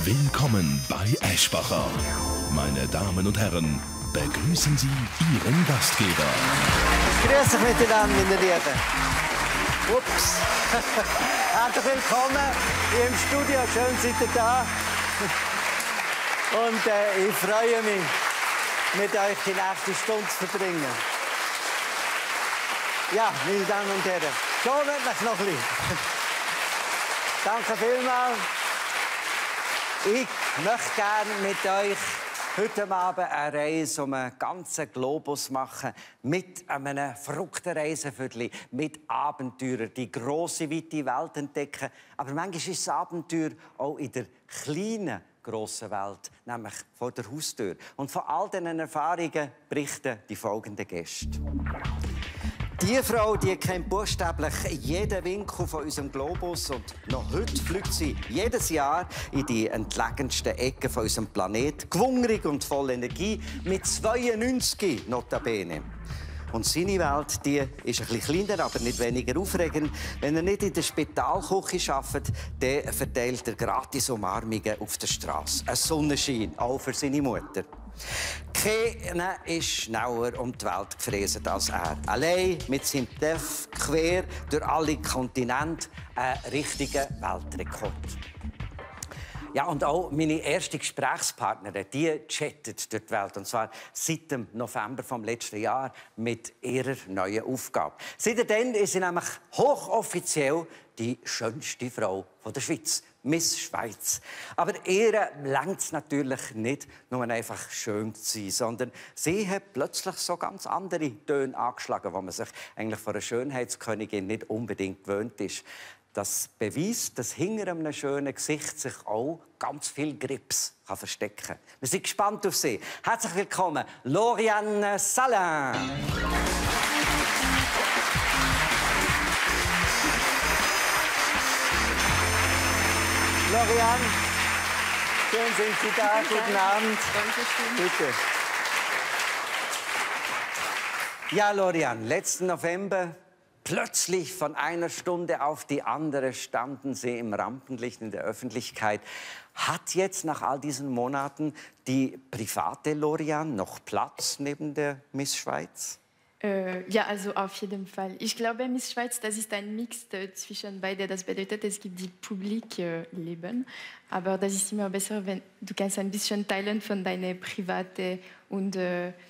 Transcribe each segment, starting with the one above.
Willkommen bei Eschbacher. Meine Damen und Herren, begrüßen Sie Ihren Gastgeber. Grüß euch miteinander, meine Lieben. Ups. Herzlich willkommen hier im Studio. Schön, seid ihr da. Und ich freue mich, mit euch die nächste Stunde zu verbringen. Ja, meine Damen und Herren, schon wirklich noch ein bisschen. Danke vielmals. Ich möchte gerne mit euch heute Abend eine Reise um einen ganzen Globus machen, mit einem verrückten Reiseführli, mit Abenteuern, die grosse, weite Welt entdecken. Aber manchmal ist das Abenteuer auch in der kleinen, grossen Welt, nämlich vor der Haustür. Und von all diesen Erfahrungen berichten die folgenden Gäste. Die Frau, die kennt buchstäblich jeden Winkel von unserem Globus und noch heute fliegt sie jedes Jahr in die entlegensten Ecken von unserem Planeten, gewungrig und voll Energie, mit 92 notabene. Und seine Welt, die ist ein bisschen kleiner, aber nicht weniger aufregend. Wenn er nicht in der Spitalküche arbeitet, dann verteilt er gratis Umarmungen auf der Straße. Ein Sonnenschein, auch für seine Mutter. Keiner ist schneller um die Welt gefräset als er. Allein mit seinem TÜV quer durch alle Kontinente ein richtiger Weltrekord. Ja, und auch meine erste Gesprächspartnerin, die chattet durch die Welt. Und zwar seit dem November vom letzten Jahr mit ihrer neuen Aufgabe. Seitdem ist sie nämlich hochoffiziell die schönste Frau der Schweiz. Miss Schweiz. Aber ihr reicht es natürlich nicht, nur einfach schön zu sein, sondern sie hat plötzlich so ganz andere Töne angeschlagen, wo man sich eigentlich von einer Schönheitskönigin nicht unbedingt gewöhnt ist. Das beweist, dass hinter einem schönen Gesicht sich auch ganz viel Grips verstecken kann. Wir sind gespannt auf Sie. Herzlich willkommen, Lauriane Salin. Lauriane, schön sind Sie da. Guten Abend. Bitte. Ja, Lauriane, letzten November, plötzlich von einer Stunde auf die andere standen Sie im Rampenlicht in der Öffentlichkeit. Hat jetzt nach all diesen Monaten die private Lauriane noch Platz neben der Miss Schweiz? Ja, also auf jeden Fall. Ich glaube, Miss Schweiz, das ist ein Mix zwischen beiden. Das bedeutet, es gibt die Publikleben, aber das ist immer besser, wenn du kannst ein bisschen teilen von deinem privaten und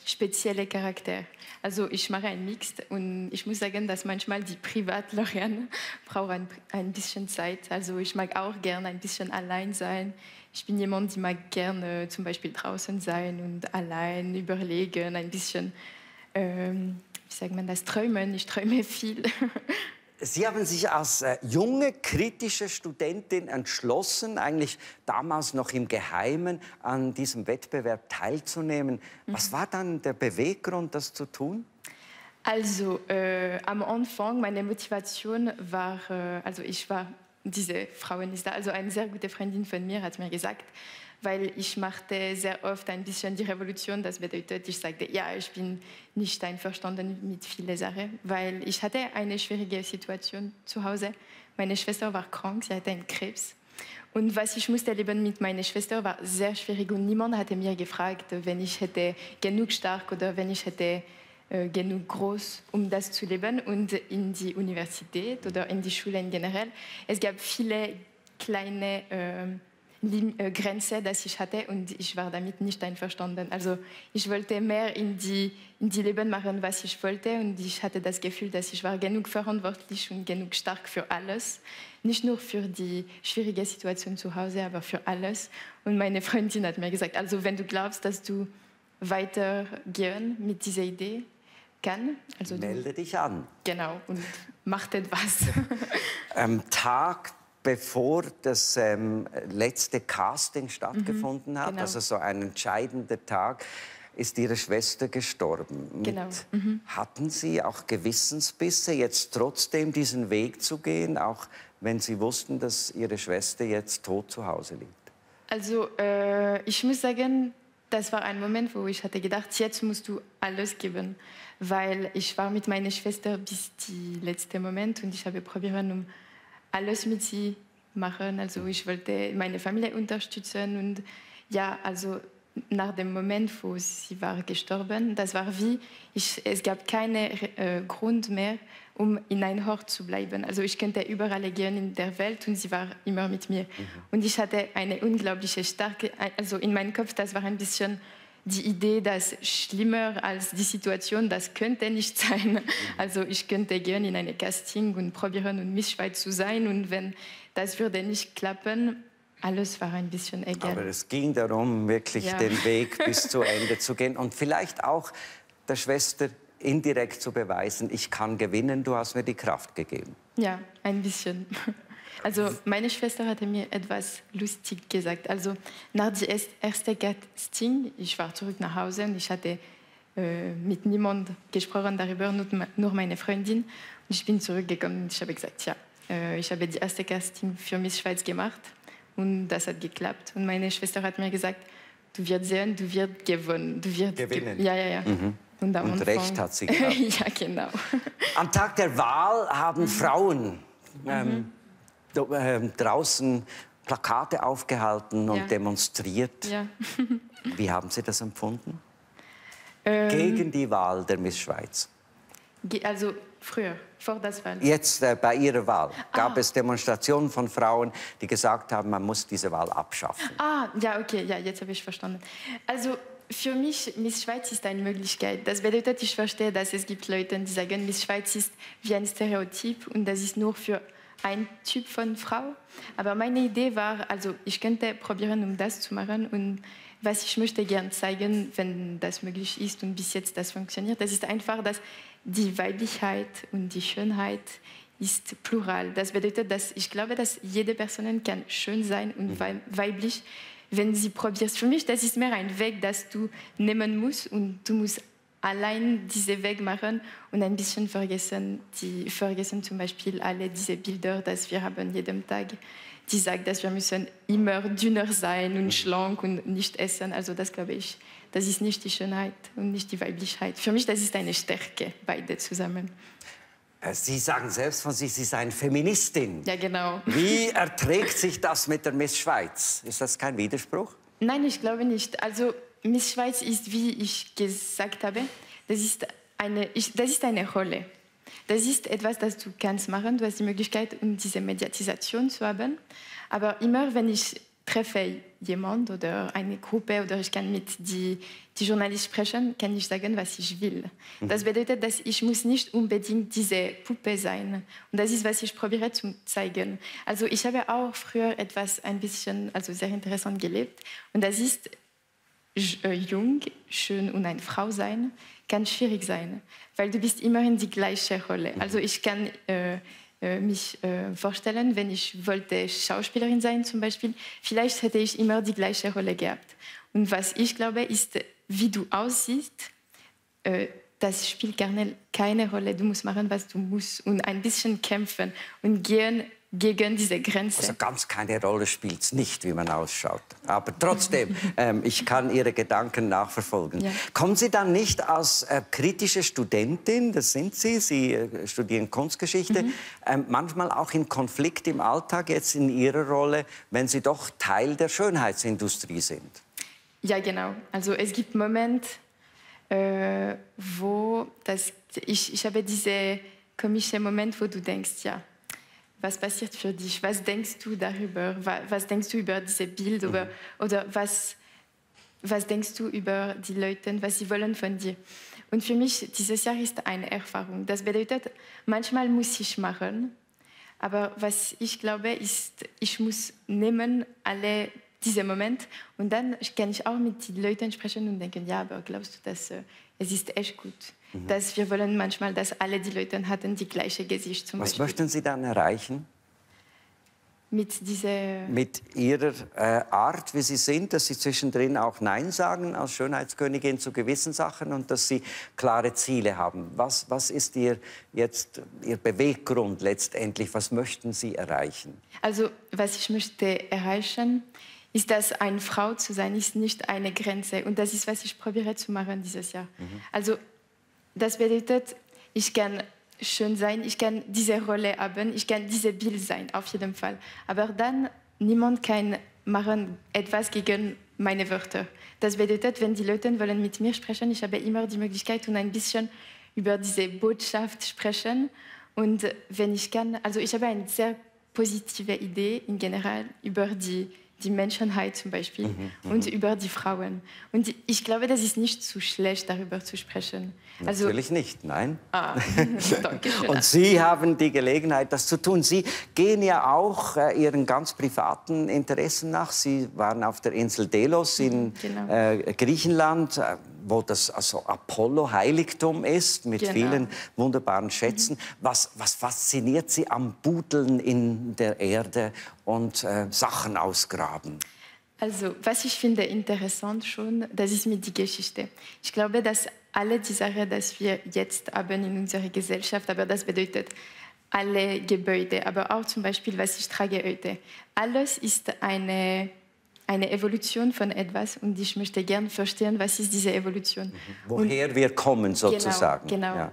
speziellen Charakter. Also ich mache einen Mix und ich muss sagen, dass manchmal die Privat-Lauriane braucht ein bisschen Zeit. Also ich mag auch gerne ein bisschen allein sein. Ich bin jemand, die mag gerne zum Beispiel draußen sein und allein überlegen, ein bisschen wie sagt man das, träumen. Ich träume viel. Sie haben sich als junge, kritische Studentin entschlossen, eigentlich damals noch im Geheimen an diesem Wettbewerb teilzunehmen. Was war dann der Beweggrund, das zu tun? Also am Anfang, meine Motivation war, also ich war, diese Frauen ist da, also eine sehr gute Freundin von mir hat mir gesagt, weil ich machte sehr oft ein bisschen die Revolution. Das bedeutet, ich sagte, ja, ich bin nicht einverstanden mit vielen Sachen, weil ich hatte eine schwierige Situation zu Hause. Meine Schwester war krank, sie hatte einen Krebs. Und was ich musste leben mit meiner Schwester war sehr schwierig und niemand hatte mir gefragt, wenn ich hätte genug stark oder wenn ich hätte genug groß, um das zu leben. Und in die Universität oder in die Schule in generell, es gab viele kleine Grenze, das ich hatte und ich war damit nicht einverstanden. Also ich wollte mehr in die Leben machen, was ich wollte und ich hatte das Gefühl, dass ich war genug verantwortlich und genug stark für alles. Nicht nur für die schwierige Situation zu Hause, aber für alles. Und meine Freundin hat mir gesagt, also wenn du glaubst, dass du weitergehen mit dieser Idee kann, also melde dich an. Genau, und mach etwas. Am Tag bevor das letzte Casting stattgefunden hat, genau. also so ein entscheidender Tag, ist Ihre Schwester gestorben. Genau. Hatten Sie auch Gewissensbisse, jetzt trotzdem diesen Weg zu gehen, auch wenn Sie wussten, dass Ihre Schwester jetzt tot zu Hause liegt? Also ich muss sagen, das war ein Moment, wo ich hatte gedacht, jetzt musst du alles geben, weil ich war mit meiner Schwester bis die letzte Moment und ich habe probiert, alles mit sie machen. Also ich wollte meine Familie unterstützen und ja, also nach dem Moment, wo sie war gestorben, das war wie, es gab keinen Grund mehr, um in ein Ort zu bleiben. Also ich könnte überall gehen in der Welt und sie war immer mit mir. Und ich hatte eine unglaubliche starke, also in meinem Kopf, das war ein bisschen die Idee, dass schlimmer als die Situation, das könnte nicht sein. Also ich könnte gehen in eine Casting und probieren, um Miss Schweiz zu sein. Und wenn das würde nicht klappen, alles war ein bisschen egal. Aber es ging darum, wirklich den Weg bis zu Ende zu gehen und vielleicht auch der Schwester indirekt zu beweisen, ich kann gewinnen, du hast mir die Kraft gegeben. Ja, ein bisschen. Also meine Schwester hatte mir etwas lustig gesagt. Also nach dem ersten Casting, ich war zurück nach Hause und ich hatte mit niemandem gesprochen darüber, nur meine Freundin. Und ich bin zurückgekommen und ich habe gesagt, ja, ich habe das erste Casting für Miss Schweiz gemacht und das hat geklappt. Und meine Schwester hat mir gesagt, du wirst sehen, du wirst gewinnen. Du wirst gewinnen. Ja. Und recht hat sie gehabt. Ja, genau. Am Tag der Wahl haben Frauen draußen Plakate aufgehalten und demonstriert. Ja. Wie haben Sie das empfunden? Gegen die Wahl der Miss Schweiz. Also früher, vor der Wahl. Jetzt bei Ihrer Wahl gab es Demonstrationen von Frauen, die gesagt haben, man muss diese Wahl abschaffen. Ja, okay, ja, jetzt habe ich verstanden. Also für mich, Miss Schweiz ist eine Möglichkeit. Das bedeutet, ich verstehe, dass es gibt Leute, die sagen, Miss Schweiz ist wie ein Stereotyp und das ist nur für ein Typ von Frau. Aber meine Idee war, also ich könnte probieren, um das zu machen. Und was ich möchte gerne zeigen, wenn das möglich ist und bis jetzt das funktioniert, das ist einfach, dass die Weiblichkeit und die Schönheit ist plural. Das bedeutet, dass ich glaube, dass jede Person kann schön sein und weiblich, wenn sie probiert. Für mich, das ist mehr ein Weg, das du nehmen musst und du musst allein diesen Weg machen und ein bisschen vergessen zum Beispiel alle diese Bilder, die wir haben jeden Tag, die sagen, dass wir müssen immer dünner sein und schlank und nicht essen. Also das glaube ich, das ist nicht die Schönheit und nicht die Weiblichkeit. Für mich, das ist eine Stärke, beide zusammen. Sie sagen selbst von sich, Sie seien Feministin. Ja, genau. Wie erträgt sich das mit der Miss Schweiz? Ist das kein Widerspruch? Nein, ich glaube nicht. Also Miss Schweiz ist, wie ich gesagt habe, das ist eine Rolle. Das ist etwas, das du kannst machen. Du hast die Möglichkeit, um diese Mediatisation zu haben. Aber immer, wenn ich treffe jemanden oder eine Gruppe oder ich kann mit die Journalisten sprechen, kann ich sagen, was ich will. Das bedeutet, dass ich muss nicht unbedingt diese Puppe sein. Und das ist, was ich probiere zu zeigen. Also ich habe auch früher etwas ein bisschen, also sehr interessant gelebt. Und das ist jung, schön und eine Frau sein, kann schwierig sein, weil du bist immer in die gleiche Rolle. Also ich kann mich vorstellen, wenn ich wollte Schauspielerin sein zum Beispiel, vielleicht hätte ich immer die gleiche Rolle gehabt. Und was ich glaube, ist, wie du aussiehst, das spielt keine Rolle. Du musst machen, was du musst und ein bisschen kämpfen und gehen gegen diese Grenze. Also ganz keine Rolle spielt es nicht, wie man ausschaut. Aber trotzdem, ich kann Ihre Gedanken nachverfolgen. Ja. Kommen Sie dann nicht als kritische Studentin, das sind Sie, Sie studieren Kunstgeschichte, manchmal auch in Konflikt im Alltag, jetzt in Ihrer Rolle, wenn Sie doch Teil der Schönheitsindustrie sind? Ja, genau. Also es gibt Momente, wo ich habe diese komischen Momente, wo du denkst, ja, was passiert für dich? Was denkst du darüber? Was denkst du über diese Bild? Oder was denkst du über die Leute, was sie wollen von dir? Und für mich, dieses Jahr ist eine Erfahrung. Das bedeutet, manchmal muss ich machen, aber was ich glaube, ist, ich muss nehmen alle diese Momente und dann kann ich auch mit den Leuten sprechen und denken, ja, aber glaubst du, dass es ist echt gut? Dass wir wollen manchmal, dass alle die Leute hatten die gleiche Gesicht zum Beispiel. Was möchten Sie dann erreichen? Mit Ihrer Art, wie Sie sind, dass Sie zwischendrin auch Nein sagen als Schönheitskönigin zu gewissen Sachen und dass Sie klare Ziele haben. Was ist Ihr Beweggrund letztendlich? Was möchten Sie erreichen? Also, was ich möchte erreichen, ist, dass eine Frau zu sein, ist nicht eine Grenze. Und das ist, was ich probiere zu machen dieses Jahr. Also, das bedeutet, ich kann schön sein, ich kann diese Rolle haben, ich kann dieses Bild sein, auf jeden Fall. Aber dann, niemand kann machen etwas gegen meine Wörter. Das bedeutet, wenn die Leute wollen mit mir sprechen, ich habe immer die Möglichkeit, ein bisschen über diese Botschaft sprechen. Und wenn ich kann, also ich habe eine sehr positive Idee in general über die Menschheit zum Beispiel und über die Frauen. Und ich glaube, das ist nicht zu schlecht, darüber zu sprechen. Natürlich nicht, nein. Danke schön. Und Sie haben die Gelegenheit, das zu tun. Sie gehen ja auch Ihren ganz privaten Interessen nach. Sie waren auf der Insel Delos in Griechenland, wo das also Apollo-Heiligtum ist, mit vielen wunderbaren Schätzen. Was fasziniert Sie am Buddeln in der Erde und Sachen ausgraben? Also, was ich finde interessant schon, das ist mit der Geschichte. Ich glaube, dass alle die Sachen, die wir jetzt haben in unserer Gesellschaft, aber das bedeutet alle Gebäude, aber auch zum Beispiel, was ich trage heute, alles ist eine Evolution von etwas und ich möchte gerne verstehen, was ist diese Evolution. Woher wir kommen, sozusagen. Genau. Ja.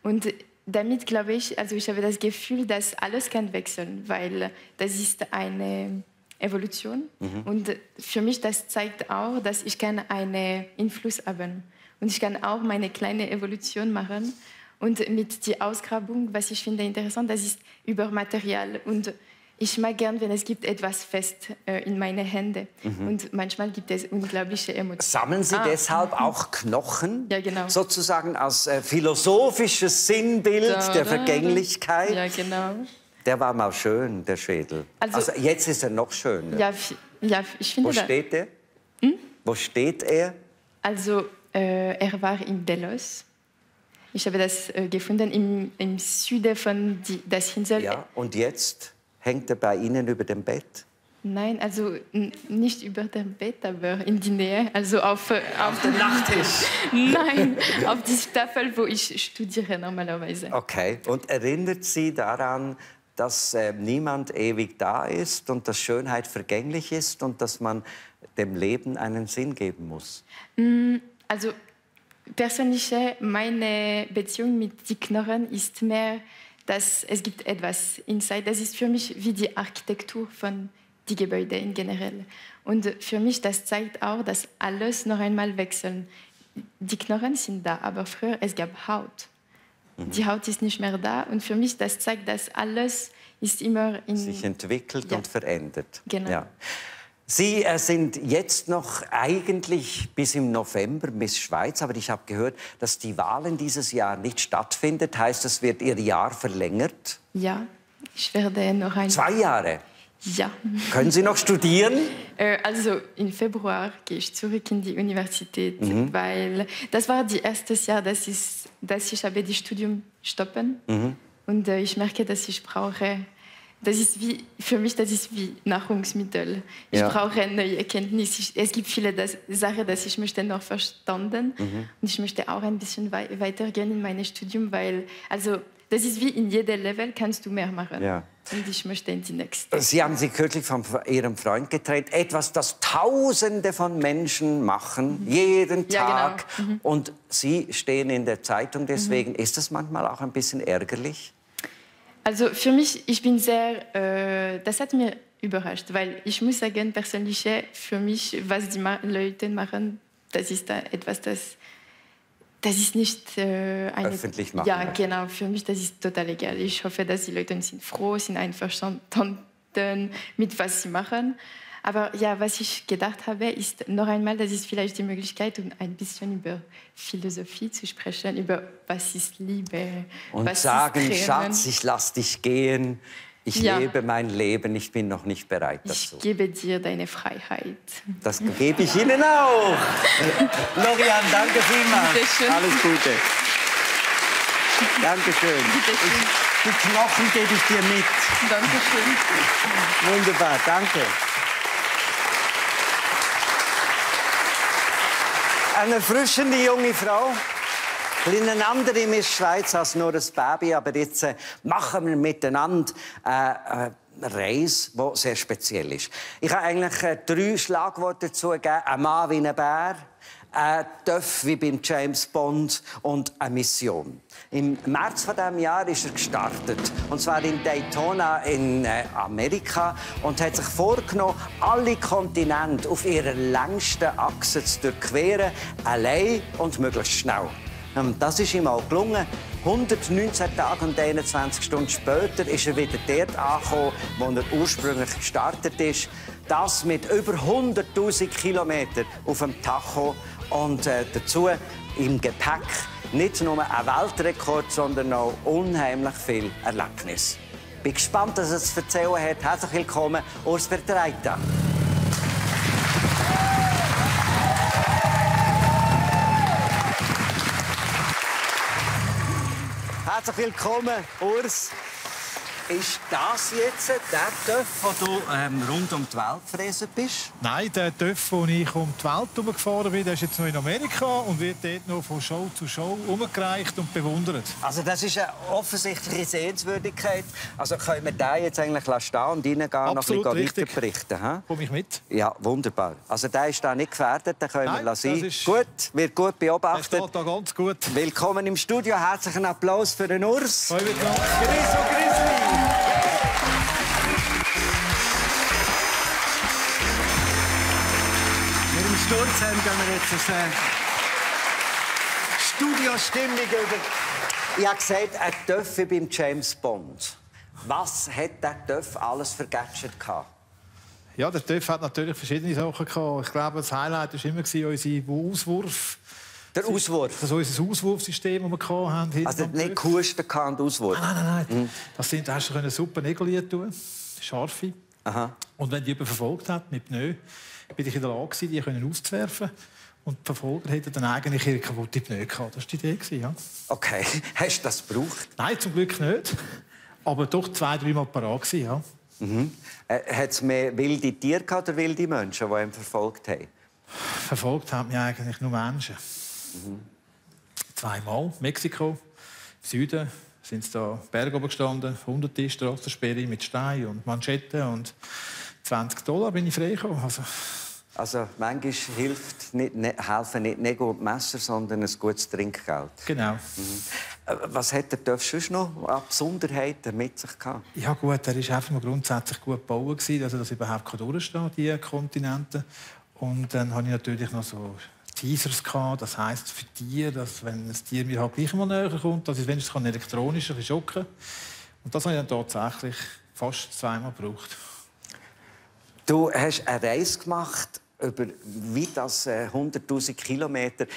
Und damit glaube ich, also ich habe das Gefühl, dass alles kann wechseln, weil das ist eine Evolution. Und für mich, das zeigt auch, dass ich kann einen Einfluss haben. Und ich kann auch meine kleine Evolution machen. Und mit der Ausgrabung, was ich finde interessant, das ist über Material. Und ich mag gern, wenn es gibt etwas fest in meine Hände. Und manchmal gibt es unglaubliche Emotionen. Sammeln Sie deshalb auch Knochen? Ja, genau. Sozusagen als philosophisches Sinnbild der Vergänglichkeit? Ja, genau. Der war mal schön, der Schädel. Also jetzt ist er noch schöner. Ja, ich finde. Wo steht er? Wo steht er? Also, er war in Delos. Ich habe das gefunden im Süden von der Insel. Ja, und jetzt hängt er bei Ihnen über dem Bett? Nein, also nicht über dem Bett, aber in die Nähe, also auf dem Nachttisch? Nein, auf die Tafel, wo ich studiere normalerweise. Okay, und erinnert Sie daran, dass niemand ewig da ist und dass Schönheit vergänglich ist und dass man dem Leben einen Sinn geben muss? Also persönlich, meine Beziehung mit den Knochen ist mehr, dass es gibt etwas inside. Das ist für mich wie die Architektur von den Gebäuden in generell. Und für mich, das zeigt auch, dass alles noch einmal wechselt. Die Knochen sind da, aber früher es gab Haut. Die Haut ist nicht mehr da und für mich das zeigt, dass alles ist immer sich entwickelt und verändert. Genau. Ja. Sie sind jetzt noch eigentlich bis im November Miss Schweiz, aber ich habe gehört, dass die Wahlen dieses Jahr nicht stattfindet. Heißt, es wird Ihr Jahr verlängert? Ja, ich werde noch 2 Jahre? Ja. Können Sie noch studieren? Also im Februar gehe ich zurück in die Universität, weil das war das erste Jahr, dass ich habe das Studium stoppen und ich merke, dass ich brauche. Das ist wie, für mich, das ist wie Nahrungsmittel. Ich brauche neue Erkenntnisse. Es gibt viele Sachen, die ich möchte noch verstanden. Und ich möchte auch ein bisschen weitergehen in meinem Studium, weil, also, das ist wie in jedem Level, kannst du mehr machen. Ja. Und ich möchte in die nächste. Sie haben sich kürzlich von Ihrem Freund getrennt. Etwas, das Tausende von Menschen machen, jeden Tag. Ja, genau. Und Sie stehen in der Zeitung deswegen. Ist das manchmal auch ein bisschen ärgerlich? Also für mich, ich bin sehr, das hat mich überrascht, weil ich muss sagen, persönlich, für mich, was die Leute machen, das ist etwas, das ist nicht öffentlich machen. Ja, genau, für mich, das ist total egal. Ich hoffe, dass die Leute sind froh, sind einverstanden mit was sie machen. Aber ja, was ich gedacht habe, ist noch einmal, das ist vielleicht die Möglichkeit, um ein bisschen über Philosophie zu sprechen, über was ist Liebe, und was sagen, ist Schatz, ich lass dich gehen, ich lebe mein Leben, ich bin noch nicht bereit dazu. Ich gebe dir deine Freiheit. Das gebe ich Ihnen auch. Florian, danke vielmals. Bitteschön. Alles Gute. Dankeschön. Die Knochen gebe ich dir mit. Dankeschön. Wunderbar, danke. Eine erfrischende junge Frau. Eine andere Miss Schweiz als nur ein Baby, aber jetzt machen wir miteinander eine Reise, die sehr speziell ist. Ich habe eigentlich 3 Schlagworte dazu gegeben. Ein Mann wie ein Bär, ein TÜV wie beim James Bond und eine Mission. Im März dieses Jahr ist er gestartet. Und zwar in Daytona in Amerika. Und hat sich vorgenommen, alle Kontinente auf ihrer längsten Achse zu durchqueren. Allein und möglichst schnell. Das ist ihm auch gelungen. 119 Tage und 21 Stunden später ist er wieder dort angekommen, wo er ursprünglich gestartet ist. Das mit über 100'000 Kilometern auf dem Tacho. Und dazu im Gepäck nicht nur ein Weltrekord, sondern auch unheimlich viel Erlebnis. Bin gespannt, was er zu erzählen hat. Herzlich willkommen, Urs Bertreita. Herzlich willkommen, Urs. Ist das jetzt der TÜV, wo du rund um die Welt gefräst bist? Nein, der TÜV, wo ich um die Welt herumgefahren bin, der ist jetzt noch in Amerika und wird dort noch von Show zu Show umgereicht und bewundert. Also das ist eine offensichtliche Sehenswürdigkeit. Also können wir den jetzt eigentlich stehen und reingehen und noch ein bisschen weiter berichten? Komme ich mit? Ja, wunderbar. Also der ist da nicht gefährdet, den können wir sein. Ist... Gut, wird gut beobachtet. Das geht da ganz gut. Willkommen im Studio. Herzlichen Applaus für den Urs. Hoi miteinander. Grüß und Grüßli. Mit dem Sturz haben gehen wir jetzt eine Studiostimmung über. Ich habe gesagt, ein TÜV wie beim James Bond. Was hat der TÜV alles für Gadget gehabt? Ja, der TÜV hat natürlich verschiedene Sachen gehabt. Ich glaube, das Highlight war immer unser Auswurf. Der Auswurf? Das ist unser Auswurfsystem, das wir hatten. Also nicht Kusten und Auswurf? Nein. Das sind, da hast du super Nägel tun, scharfe. Aha. Und wenn die jemand verfolgt hat mit Pneu, bin ich in der Lage, die auszuwerfen. Und die Verfolger hätten dann eigentlich ihre kaputte Pneu gehabt. Das war die Idee. Ja. Okay. Hast du das gebraucht? Nein, zum Glück nicht. Aber doch 2-3 Mal parat. Ja. Hat es mehr wilde Tiere oder wilde Menschen, die ihn verfolgt haben? Verfolgt haben mich eigentlich nur Menschen. 2-mal. Mexiko, im Süden, sind sie da Berge oben gestanden, hunderte Strassensperre mit Steinen und Manschetten und $20 bin ich freigekommen. Also manchmal helfen nicht Nägel und Messer, sondern ein gutes Trinkgeld. Genau. Was hat der TÜV sonst noch an Besonderheiten mit sich gehabt? Ja gut, er war einfach mal grundsätzlich gut gebaut, also dass überhaupt durchstehen die Kontinente. Und dann hatte ich natürlich noch so Teasers gehabt, das heisst für Tiere, dass wenn ein Tier mir halt gleich mal näher kommt, dass ich wenigstens elektronisch ein bisschen schocken kann. Und das habe ich dann tatsächlich fast 2-mal gebraucht. Du hast eine Reise gemacht über wie das 100'000 Kilometer.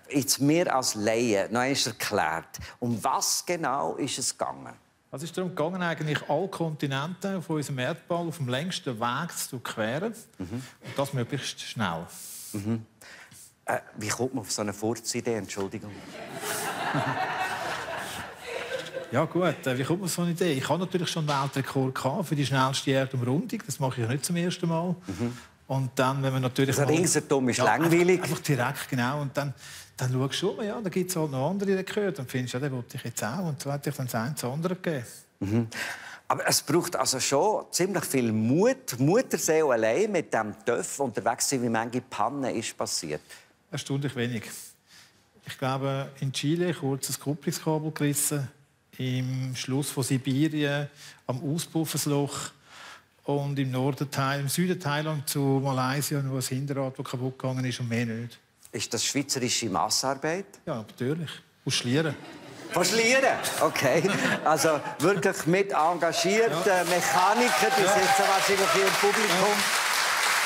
Jetzt mir als Laie noch einmal erklärt. Um was genau ist es gegangen? Es ist darum gegangen, eigentlich alle Kontinente auf unserem Erdball auf dem längsten Weg zu queren. Und das möglichst schnell. Wie kommt man auf so eine Furzidee? Entschuldigung. Ja gut, wie kommt man auf so eine Idee? Ich hatte natürlich schon einen Weltrekord für die schnellste Erdumrundung. Das mache ich ja nicht zum ersten Mal. Und dann, wenn man natürlich... Also ringsherum ist langweilig. Einfach direkt, genau. Und dann schaust du schon, ja, da gibt es halt noch andere Rekorde. Dann findest du, ja, den wollte ich jetzt auch. Und so hat ich dann das eine zu andere gegeben. Aber es braucht also schon ziemlich viel Mut. Mutterseele allein mit dem TÜV unterwegs sein. Wie viele Pannen ist passiert? Erstaunlich wenig. Ich glaube, in Chile kurz ein Kupplungskabel gerissen. Im Schluss von Sibirien am Auspuffensloch. Und im Süden Thailand zu Malaysia noch ein Hinterrad, das kaputt gegangen ist und mehr nicht. Ist das schweizerische Massarbeit? Ja, natürlich. Aus Schlieren. Von Schlieren? Okay. Also wirklich mit engagierten Mechaniker, die sitzen wahrscheinlich hier im Publikum,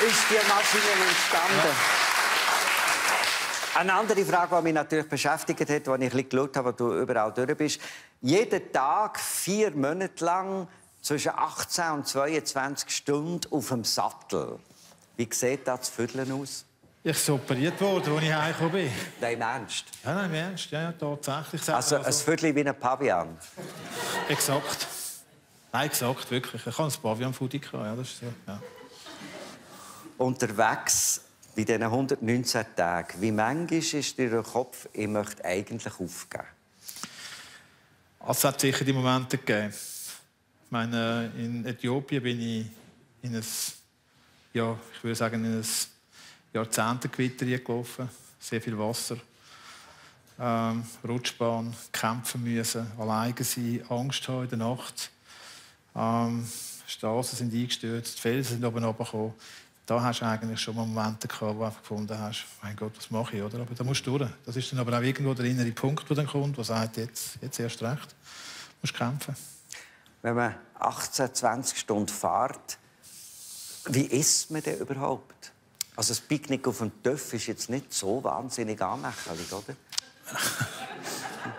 ist die Maschine entstanden. Eine andere Frage, die mich natürlich beschäftigt hat, als ich ein bisschen geschaut habe, wo du überall durch bist. Jeden Tag 4 Monate lang zwischen 18 und 22 Stunden auf dem Sattel. Wie sieht das Vierteln aus? Ich bin operiert worden, als ich heimgekommen bin. Nein, im Ernst? Ja, nein, im Ernst. Ja, tatsächlich. Also ein Viertel wie ein Pavian? Exakt. Nein, exakt, wirklich. Ich habe ein Pavian-Foodie. Ja, das ist so. Ja. Unterwegs bei diesen 119 Tagen, wie manchmal ist dir der Kopf, ich möchte eigentlich aufgeben? Es hat sicher die Momente gegeben. Ich meine, in Äthiopien bin ich in ein, ja, ich würde sagen, in ein Jahrzehntegewitter gelaufen. sehr viel Wasser, Rutschbahn, kämpfen müssen, alleine sein, Angst haben in der Nacht. Straßen sind eingestürzt, die Felsen sind oben runtergekommen. Da hast du eigentlich schon mal Momente gehabt, wo du einfach gefunden hast, mein Gott, was mache ich, oder? Aber da musst du durch. Das ist dann aber auch irgendwo der innere Punkt, der dann kommt, der sagt, jetzt erst recht, du musst kämpfen. Wenn man 18, 20 Stunden fährt, wie isst man denn überhaupt? Also das Picknick auf dem Töff ist jetzt nicht so wahnsinnig anmächerlich, oder?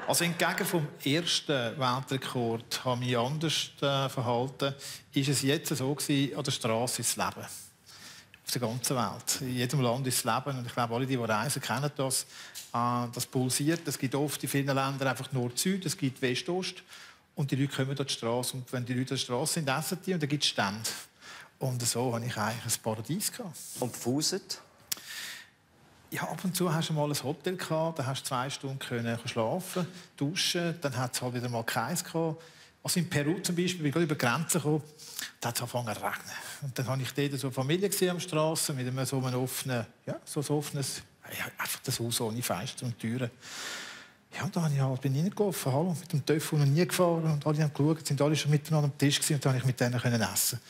Also entgegen vom ersten Weltrekord habe ich mich anders verhalten. Ist es jetzt so gewesen, an der Straße ist das Leben. Auf der ganzen Welt. In jedem Land ist das Leben. Und ich glaube, alle, die reisen, kennen das. Das pulsiert. Es gibt oft in vielen Ländern einfach Nord-Süd, es gibt West-Ost. Und die Leute kommen an die Straße. Und wenn die Leute an der Straße sind, essen die und dann gibt es Stände. Und so hatte ich eigentlich ein Paradies gehabt. Und Fuset? Ja, ab und zu hast du mal ein Hotel gehabt, da hast du 2 Stunden schlafen, duschen, dann hat es halt wieder mal keins gehabt. Also in Peru zum Beispiel, bin ich gerade über die Grenze gekommen, da hat es angefangen zu regnen. Und dann habe ich dort so eine Familie gesehen am Straßen mit einem so einem offenen, ja, so ein offenes, ja, einfach das Haus ohne Fenster und Türen. Ja, da bin ich reingelaufen, hallo, mit dem Töffel noch nie gefahren und alle haben geschaut, sind alle schon miteinander am Tisch gewesen, und da konnte ich mit denen essen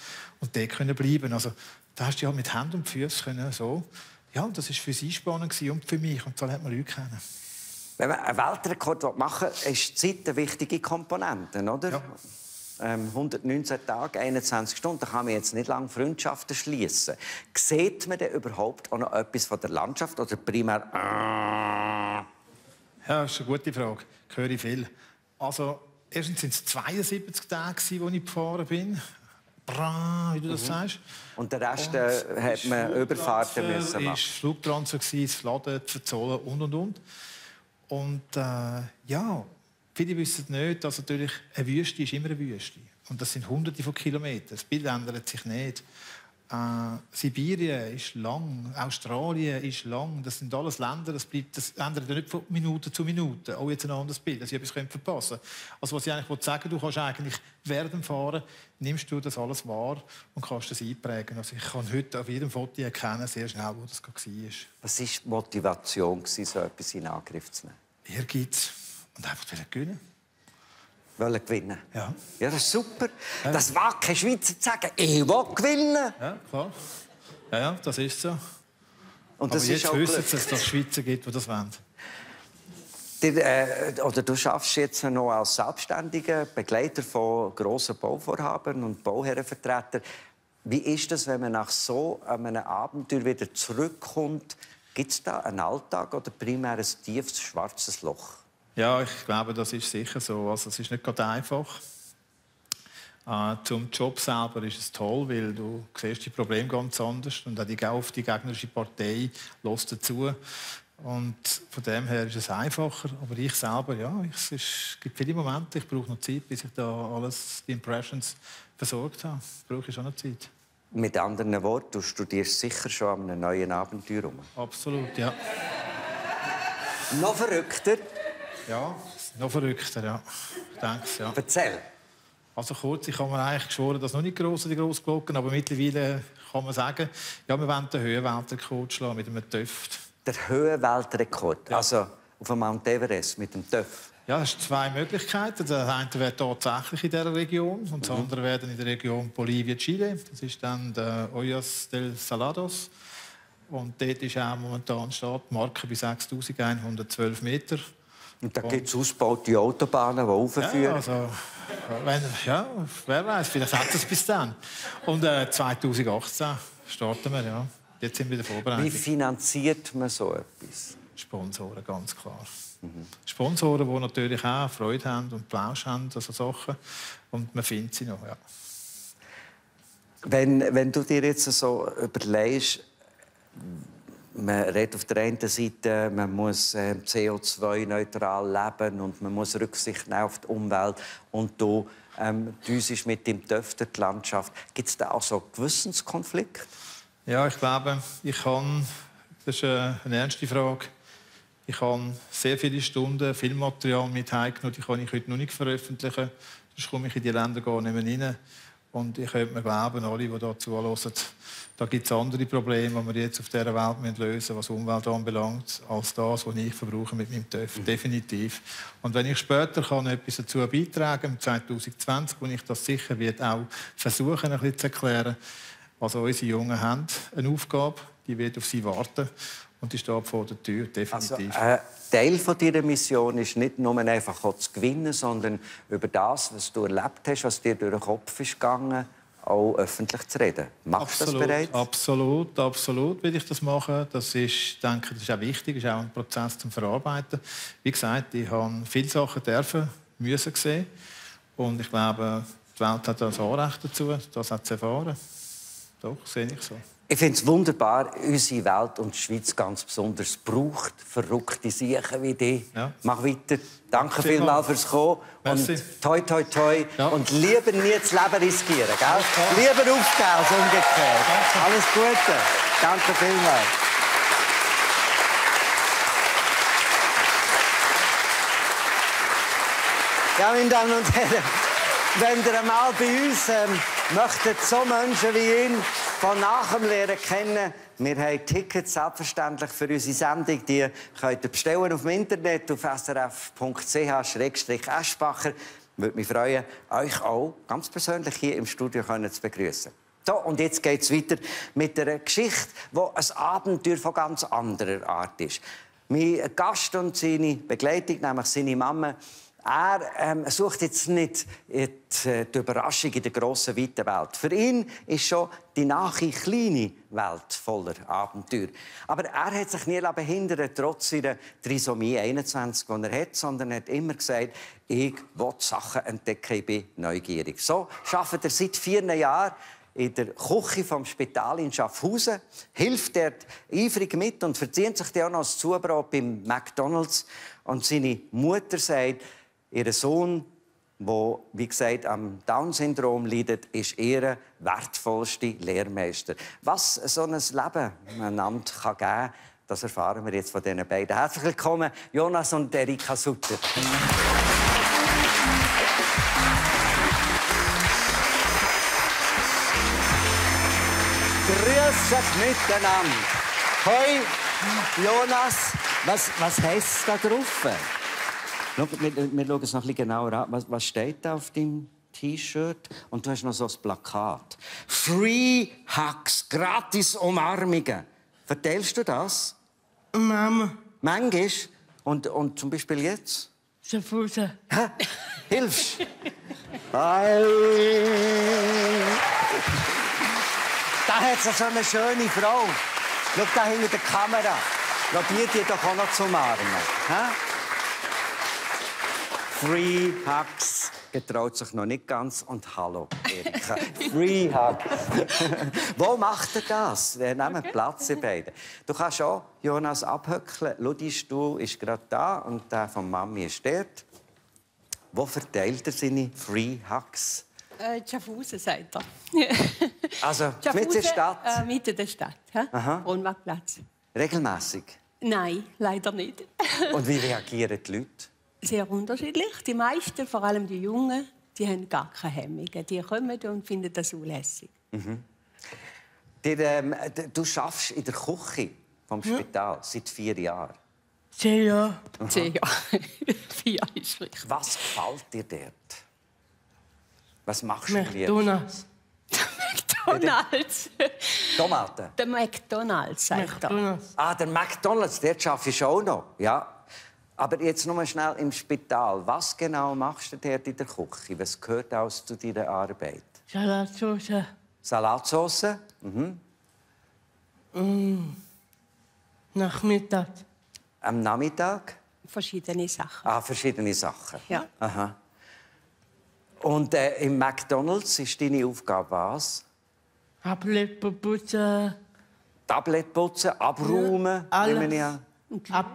und dort können bleiben. Also da hast du halt mit Händen und Füßen so. Ja, das war für sie spannend und für mich. Und so lernt man Leute kennen. Wenn man einen Weltrekord machen will, ist die Zeit eine wichtige Komponente, oder? Ja. 119 Tage, 21 Stunden, da kann man jetzt nicht lange Freundschaften schließen. Sieht man denn überhaupt auch noch etwas von der Landschaft oder primär... Ja, das ist eine gute Frage. Das höre ich viel. Also, erstens waren es 72 Tage, als ich gefahren bin. Wie du das sagst. Und den Rest hat man Überfahrten müssen machen. Es war Flugtransfer, das Laden, zu verzollen und. Und ja, viele wissen nicht, dass natürlich eine Wüste ist immer eine Wüste. Und das sind Hunderte von Kilometern. Das Bild ändert sich nicht. Sibirien ist lang, Australien ist lang. Das sind alles Länder, das ändert ja nicht von Minute zu Minute. Auch jetzt ein anderes Bild, dass ich etwas verpassen könnte. Also was ich eigentlich sagen will, du kannst eigentlich während dem Fahren nimmst du das alles wahr und kannst das einprägen. Also ich kann heute auf jedem Foto erkennen, sehr schnell, wo das war. Was war die Motivation, so etwas in Angriff zu nehmen? Ehrgeiz und einfach gewinnen. Wollen gewinnen? Ja. Ja, das ist super. Ja. Das mag kein Schweizer zu sagen, ich will gewinnen. Ja, klar. Ja, das ist so. Und das aber jetzt ist auch wissen sie, dass es Schweizer gibt, die das wollen. Du arbeitest jetzt noch als selbstständiger Begleiter von grossen Bauvorhaben und Bauherrenvertreter. Wie ist das, wenn man nach so einem Abenteuer wieder zurückkommt? Gibt es da einen Alltag oder primär ein tiefes, schwarzes Loch? Ja, ich glaube, das ist sicher so. Also, es ist nicht gerade einfach. Zum Job selber ist es toll, weil du siehst die Probleme ganz anders und auch die gegnerische Partei lässt dazu. Und von dem her ist es einfacher. Aber ich selber, ja, es gibt viele Momente, ich brauche noch Zeit, bis ich da alles, die Impressions versorgt habe. Das brauche ich schon noch Zeit. Mit anderen Worten, du studierst sicher schon an einem neuen Abenteuer rum. Absolut, ja. Noch verrückter? Ja, noch verrückter, ja. Ich denke es, ja. Erzähl. Also kurz, ich habe mir eigentlich geschworen, dass noch nicht die grossen Glocken, aber mittlerweile kann man sagen, ja, wir wollen den Höhenweltrekord schlagen mit einem Töff. Der Höhenweltrekord, ja. Also auf dem Mount Everest mit dem Töff? Ja, es gibt 2 Möglichkeiten. Das eine wäre tatsächlich in dieser Region und das andere wäre in der Region Bolivien-Chile. Das ist dann der Ollas del Salados. Und dort ist auch momentan die Marke bei 6'112 Meter. Und da gibt es ausgebaute Autobahnen, die raufführen? Ja, also, wer weiß, vielleicht hat es bis dann. Und 2018 starten wir, ja. Jetzt sind wir in der Vorbereitung. Wie finanziert man so etwas? Sponsoren, ganz klar. Sponsoren, die natürlich auch Freude haben und Plausch haben, also Sachen. Und man findet sie noch, ja. Wenn du dir jetzt so überlegst, man redet auf der einen Seite, man muss CO2-neutral leben und man muss Rücksicht nehmen auf die Umwelt. Und du düsest mit dem Töff durch die Landschaft. Gibt es da auch so einen Gewissenskonflikt? Ja, ich glaube, das ist eine ernste Frage. Ich habe sehr viele Stunden Filmmaterial mit heimgenommen, die kann ich heute noch nicht veröffentlichen. Sonst komme ich in die Länder gar nicht mehr rein. Und ich könnte mir glauben, alle, die hier zuhören, da gibt es andere Probleme, die wir jetzt auf dieser Welt lösen müssen, was Umwelt anbelangt, als das, was ich verbrauche mit meinem Töff. Definitiv. Und wenn ich später etwas dazu beitragen kann, im 2020, wo ich das sicher wird auch versuchen, ein bisschen zu erklären, also unsere Jungen haben eine Aufgabe, die wird auf sie warten. Und die steht vor der Tür, definitiv. Also, Teil von deiner Mission ist nicht nur einfach zu gewinnen, sondern über das, was du erlebt hast, was dir durch den Kopf ist gegangen, auch öffentlich zu reden. Machst du das bereits? Absolut will ich das machen. Das ist, denke, das ist auch wichtig, das ist auch ein Prozess zum Verarbeiten. Wie gesagt, ich habe viele Sachen müssen sehen. Und ich glaube, die Welt hat das Anrecht dazu, das auch zu erfahren. Doch, sehe ich so. Ich finde es wunderbar, unsere Welt und die Schweiz ganz besonders braucht verrückte Siechen wie dich. Ja. Mach weiter. Danke vielmals fürs Kommen. Merci. Und toi, toi, toi. Ja. Und lieber nie das Leben riskieren. Gell? Ja. Lieber aufgeben als umgekehrt. Danke. Alles Gute. Danke vielmals. Ja, meine Damen und Herren, wenn ihr einmal bei uns möchtet so Menschen wie ihn von nachher lernen kennen, wir haben Tickets selbstverständlich für unsere Sendung. Die könnt ihr bestellen auf dem Internet auf srf.ch/Eschbacher. Würde mich freuen, euch auch ganz persönlich hier im Studio zu begrüßen. So, und jetzt geht es weiter mit einer Geschichte, die ein Abenteuer von ganz anderer Art ist. Mein Gast und seine Begleitung, nämlich seine Mama, er sucht jetzt nicht die Überraschung in der grossen, weiten Welt. Für ihn ist schon die nahe, kleine Welt voller Abenteuer. Aber er hat sich nie behindert, trotz seiner Trisomie 21, die er hat, sondern hat immer gesagt, ich will Sachen entdecken, ich bin neugierig. So arbeitet er seit 4 Jahren in der Küche vom Spital in Schaffhausen, hilft dort eifrig mit und verdient sich dann auch noch das Zubrot beim McDonald's. Und seine Mutter sagt, ihr Sohn, der, wie gesagt, am Down-Syndrom leidet, ist ihr wertvollster Lehrmeister. Was so ein Leben einander geben kann, das erfahren wir jetzt von diesen beiden. Herzlich willkommen, Jonas und Erika Sutter. Grüß euch miteinander. Hoi, Jonas, was heisst es da drauf? Wir schauen es noch ein bisschen genauer an. Was steht da auf deinem T-Shirt? Und du hast noch so ein Plakat. Free Hugs, gratis Umarmungen. Verteilst du das? Mama. Manchmal? Und zum Beispiel jetzt? Schaffhausen. Hilfst? Hi. Da hat sie so eine schöne Frau. Schau da hinter der Kamera. Probier die doch auch noch zu umarmen. Free Hugs. Getraut sich noch nicht ganz. Und hallo, Erika. Free Hugs. Wo macht er das? Wir nehmen Platz, ihr beiden. Du kannst auch Jonas abhöckeln. Schau, dein Stuhl ist gerade da und der von Mami ist dort. Wo verteilt er seine Free Hugs? Schaffhausen, sagt er. Also, mitten in der Stadt? Mitten in der Stadt. Wohnwagenplatz. Regelmässig? Nein, leider nicht. Und wie reagieren die Leute? Sehr unterschiedlich. Die meisten, vor allem die Jungen, die haben gar keine Hemmungen. Die kommen und finden das unlässig. Mhm. Du arbeitest in der Küche vom Spital seit 4 Jahren. 10 Jahre. 10 Jahre. 4 ist richtig. Was gefällt dir dort? Was machst du lieber? McDonald's. McDonald's. Tomaten? Der McDonald's, sagt er. Ah, der McDonald's, dort arbeite ich auch noch. Ja. Aber jetzt noch mal schnell im Spital. Was genau machst du dort in der Küche? Was gehört alles zu deiner Arbeit? Salatsauce. Salatsauce? Nachmittag. Am Nachmittag? Verschiedene Sachen. Ah, verschiedene Sachen. Ja. Aha. Und im McDonald's ist deine Aufgabe was? Tablet putzen. Tablet putzen, abräumen, ja, nehme ich an.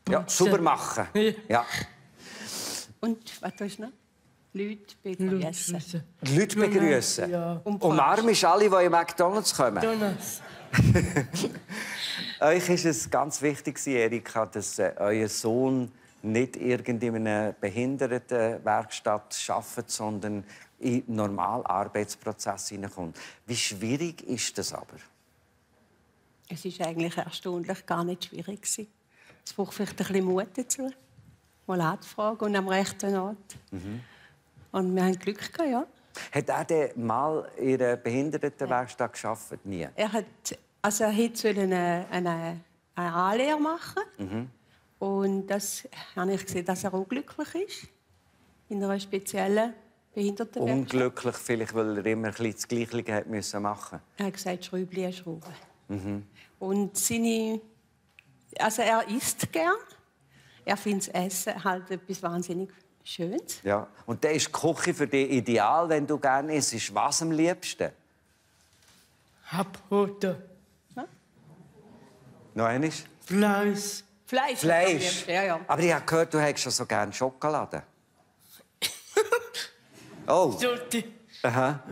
Ja, sauber machen. Ja. Und was tust du noch? Leute begrüßen. Die Leute begrüßen. Ja. Umarmst alle, die in McDonald's kommen. McDonald's. Euch ist es ganz wichtig, Erika, dass euer Sohn nicht in einer Behindertenwerkstatt arbeitet, sondern in den normalen Arbeitsprozess hineinkommt. Wie schwierig ist das aber? Es ist eigentlich erstaunlich gar nicht schwierig gewesen. Es braucht vielleicht ein bisschen Mut dazu, mal anzufragen und am rechten Ort. Und wir haben Glück gehabt, ja. Hat er denn mal in einer Behindertenwerkstatt gearbeitet? Nie? Er hat eine Anlehre machen. Und das habe ich gesehen, dass er unglücklich ist. In einer speziellen Behindertenwerkstatt. Unglücklich vielleicht, weil er immer ein bisschen das Gleiche hat müssen machen. Er hat gesagt, Schräubchen schrauben. Und er isst gern. Er findet das Essen halt etwas wahnsinnig Schönes. Ja. Und dann ist die Küche für dich ideal, wenn du gerne isst. Was am liebsten? Haupthote. Noch einmal? Fleisch. Fleisch? Ja, ja. Aber ich habe gehört, du hättest schon so gerne Schokolade. Oh. Sorte. Aha.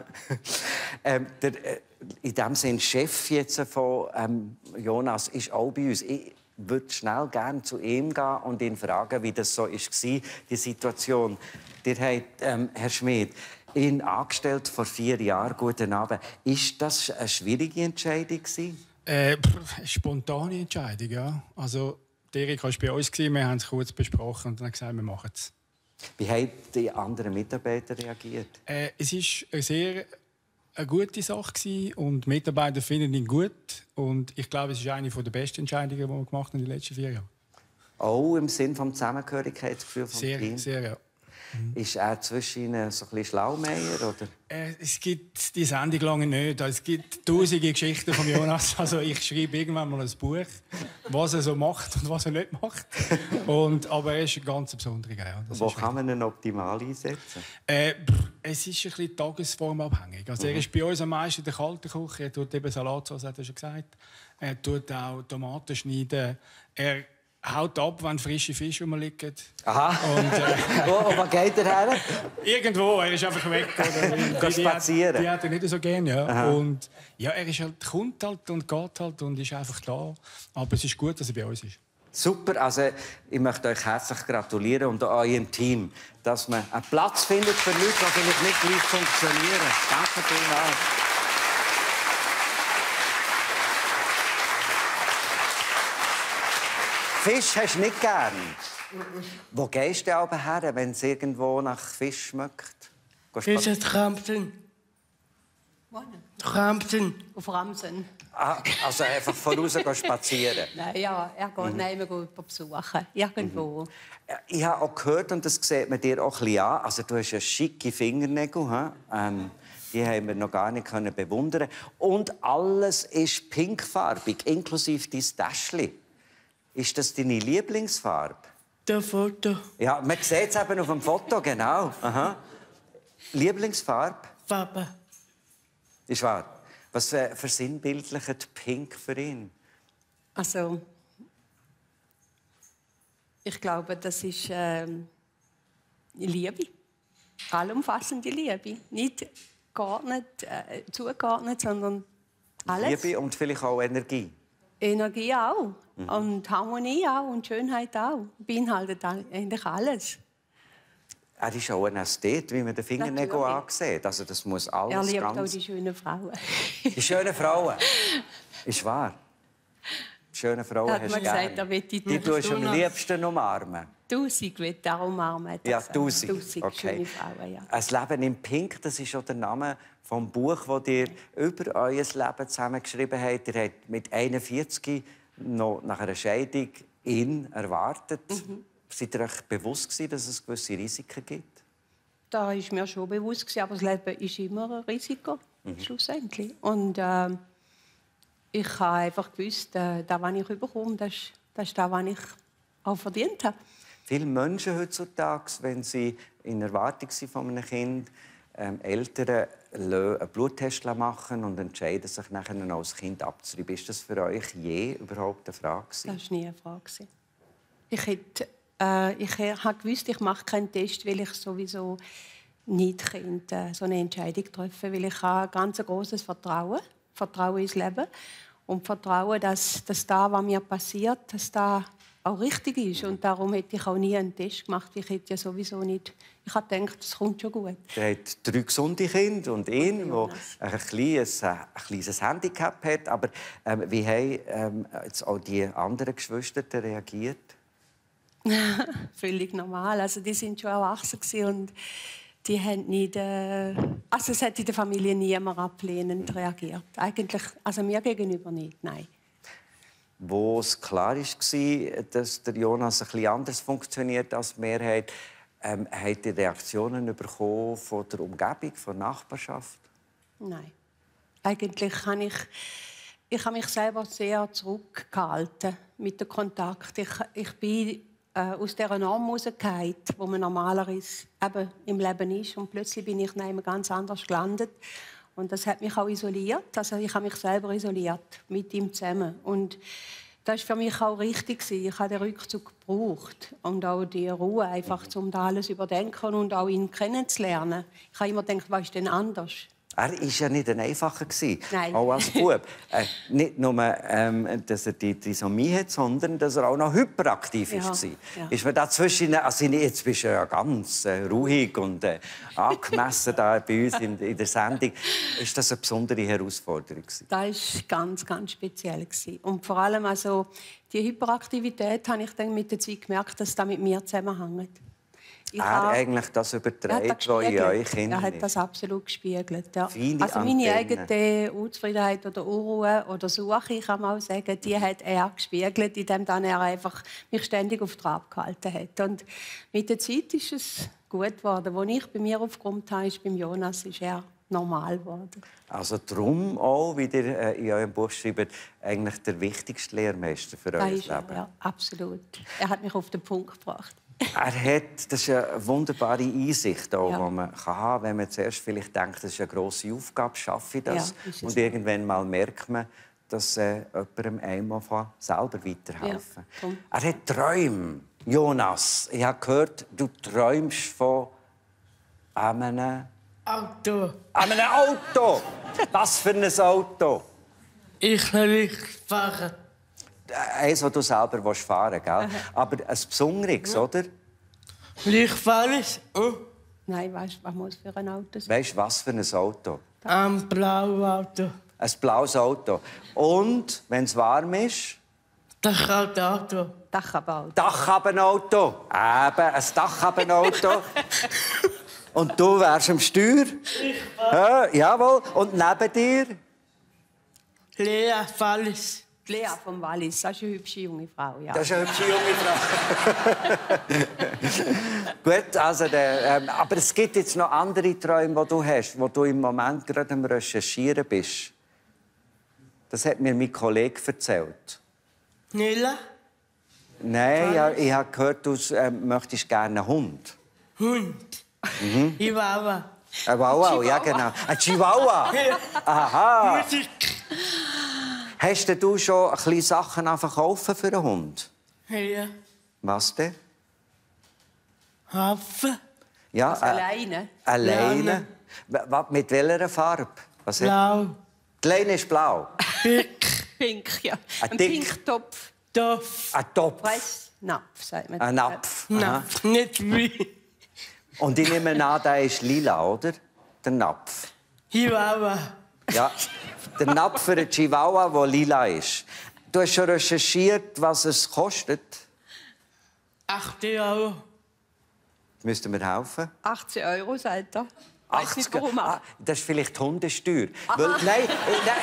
In dem Sinne, Chef jetzt von Jonas ist auch bei uns. Ich würde schnell gerne zu ihm gehen und ihn fragen, wie das so war, die Situation. Ihr habt, Herr Schmid, ihn angestellt vor 4 Jahren. Guten Abend. Ist das eine schwierige Entscheidung? Spontane Entscheidung, ja. Also, Erik war bei uns, wir haben es kurz besprochen und dann gesagt, wir machen es. Wie haben die anderen Mitarbeiter reagiert? Es war eine gute Sache und die Mitarbeiter finden ihn gut. Und ich glaube, es ist eine der besten Entscheidungen, die wir gemacht haben in den letzten 4 Jahren. Auch im Sinne des Zusammengehörigkeitsgefühls vom Team? Sehr, ja. Ist er zwischen Ihnen so ein bisschen Schlaumeier, oder? Es gibt die Sendung lange nicht. Es gibt tausende Geschichten von Jonas. Also ich schreibe irgendwann mal ein Buch, was er so macht und was er nicht macht. Aber er ist ein ganz besonderer. Ja. Wo kann man ihn optimal einsetzen? Es ist ein bisschen tagesformabhängig. Also er ist bei uns am meisten in der kalten Küche. Er tut eben Salatsauce, hat er schon gesagt. Er tut auch Tomaten schneiden. Er haut ab, wenn frische Fische rumliegen. Aha. Und, wo geht er her? Irgendwo, er ist einfach weg. Oder? Spazieren. Die hat er nicht so gerne. Ja. Und ja, er ist halt, kommt halt und geht halt und ist einfach da. Aber es ist gut, dass er bei uns ist. Super, also ich möchte euch herzlich gratulieren und auch eurem Team, dass man einen Platz findet für Leute, die vielleicht nicht gleich funktionieren. Danke vielmals. Fisch hast du nicht gern. Wo gehst du aber her, wenn es irgendwo nach Fisch schmeckt? Fisch ist Ramsen. Ramsen. Auf Ramsen. Ah, also einfach voraus spazieren. Nein, ja, er geht wir gehen besuchen. Irgendwo. Ich habe auch gehört, und das sieht man dir auch ein bisschen an, also du hast ja schicke Fingernägel. Die haben wir noch gar nicht bewundern. Und alles ist pinkfarbig, inklusive dein Täschchen. Ist das deine Lieblingsfarbe? Das Foto. Ja, man sieht es eben auf dem Foto, genau. Aha. Lieblingsfarbe? Farbe. Ist wahr. Was versinnbildlicht Pink für ihn? Also, ich glaube, das ist Liebe. Allumfassende Liebe. Nicht geordnet, zugeordnet, sondern alles. Liebe und vielleicht auch Energie. Energie auch. Und Harmonie auch und Schönheit auch. Beinhaltet eigentlich alles. Er ist auch ein Ästhet, wie man den Fingernägel ansieht. Also das muss alles er liebt ganz... auch die schönen Frauen. Die schönen Frauen. Ist wahr. Die schönen Frauen Hat hast man du gesagt, gerne. Die tust du am liebsten umarmen. 1000 will er umarmen. Ja, 1000. 1000 Okay. schöne Frauen, ja. «Ein Leben in Pink», das ist auch der Name vom Buch, das ihr über euer Leben zusammengeschrieben habt. Ihr habt mit 41 noch nach einer Scheidung ihn erwartet. Seid ihr euch bewusst gewesen, dass es gewisse Risiken gibt? Da war mir schon bewusst, aber das Leben ist immer ein Risiko, schlussendlich. Und ich habe einfach gewusst, das, was ich bekomme, das ist das, was ich auch verdient habe. Viele Menschen heutzutage, wenn sie in Erwartung sind von einem Kind, Eltern einen Bluttest machen und entscheiden sich nachher als Kind abzuschreiben. Ist das für euch je überhaupt eine Frage gewesen? Das war nie eine Frage. Ich habe gewusst, ich mache keinen Test, weil ich sowieso nicht so eine Entscheidung treffen, weil ich habe ein ganz großes Vertrauen ins Leben und Vertrauen, dass das, was mir passiert, dass das auch richtig ist. Und darum hätte ich auch nie einen Test gemacht. Ich hätte ja sowieso nicht... Ich habe gedacht, das kommt schon gut. Er hat 3 gesunde Kinder und ihn, der ein kleines Handicap hat. Aber wie haben jetzt auch die anderen Geschwister reagiert? Völlig normal. Also die sind schon erwachsen gewesen und die haben nicht... Also es hat in der Familie niemand ablehnend reagiert. Eigentlich, also mir gegenüber nicht, nein. Wo es klar war, dass der Jonas ein bisschen anders funktioniert als die Mehrheit, habt ihr Reaktionen bekommen von der Umgebung, von der Nachbarschaft? Nein. Eigentlich habe ich habe mich selber sehr zurückgehalten mit dem Kontakt. Ich bin aus dieser Norm rausgefallen, wo man normalerweise eben im Leben ist. Und plötzlich bin ich neben ganz anders gelandet. Und das hat mich auch isoliert. Also ich habe mich selber isoliert mit ihm zusammen. Und das war für mich auch richtig. Ich habe den Rückzug gebraucht und auch die Ruhe, einfach, um das alles zu überdenken und auch ihn kennenzulernen. Ich habe immer gedacht, was ist denn anders? Er war ja nicht ein einfacher, Nein. auch als Bub. Nicht nur, dass er die Trisomie hat, sondern dass er auch noch hyperaktiv war. Ja. Ist man dazwischen, also jetzt bist du ja ganz ruhig und angemessen da bei uns in der Sendung. Ist das eine besondere Herausforderung? Das war ganz, ganz speziell. Und vor allem also, die Hyperaktivität habe ich dann mit der Zeit gemerkt, dass das mit mir zusammenhängt. Er eigentlich das überträgt, was in euch Kindern Er hat das absolut gespiegelt. Ja. Feine Also meine Antenne. eigene Unzufriedenheit oder Unruhe oder Suche, kann man auch sagen, die hat er gespiegelt, indem er einfach mich ständig auf Trab gehalten hat. Und mit der Zeit ist es gut geworden. Als ich bei mir aufgeräumt habe, ist beim Jonas ist er normal geworden. Also darum auch, wie ihr in eurem Buch schreibt, eigentlich der wichtigste Lehrmeister für euer Leben. Ja, absolut. Er hat mich auf den Punkt gebracht. Das ist eine wunderbare Einsicht, auch, Ja. die man haben kann, wenn man zuerst vielleicht denkt, das ist eine grosse Aufgabe, schaffe ich das? Ja, ist es und auch. irgendwann mal merkt man, dass jemandem einmal selber weiterhelfen Ja, Er hat Träume. Jonas, ich habe gehört, du träumst von einem Auto. Auto. Was für ein Auto? Ich will nicht fahren. Eins, das du selber fahren willst, gell? Aber ein besonderes, oder? Ich fahre es. Nein, weißt du, was muss für ein Auto sein? Weißt du, was für ein Auto? Ein blaues Auto. Ein blaues Auto. Und, wenn es warm ist? Das kann das Auto. Dachauto. Dachhabenauto. Eben, ein Dachhabenauto. Und du wärst am Steuer? Ja, jawohl. Und neben dir? Lea Fallis. Lea vom Wallis, das ist eine hübsche junge Frau. Ja. Das ist eine hübsche junge Frau. Gut, also aber es gibt jetzt noch andere Träume, die du hast, wo du im Moment gerade am Recherchieren bist. Das hat mir mein Kollege erzählt. Nilla. Nein, ja, ich habe gehört, du möchtest gerne einen Hund. Hund. Chihuahua. Ein Chihuahua, ja genau. Ein Chihuahua? Aha. Musik. Hast du schon ein bisschen Sachen verkaufen für einen Hund? Ja. Was denn? Hafen. Ja, Alleine? Alleine? Mit welcher Farbe? Was Blau. Die Leine ist blau. Pink, ja. Ein Ein Dick. Pinktopf. Topf. Ein Topf. Napf, sagt man. Ein Napf. Aha. Napf. Nicht wie. Und ich nehme an, der ist lila, oder? Der Napf. Chihuahua. Ja, der Napf für einen Chihuahua, der lila ist. Du hast schon recherchiert, was es kostet. 8 Euro. Müssten wir helfen? 18 €, sagt er. Weiß nicht, warum. Das ist vielleicht Hundesteuer. Weil, nein,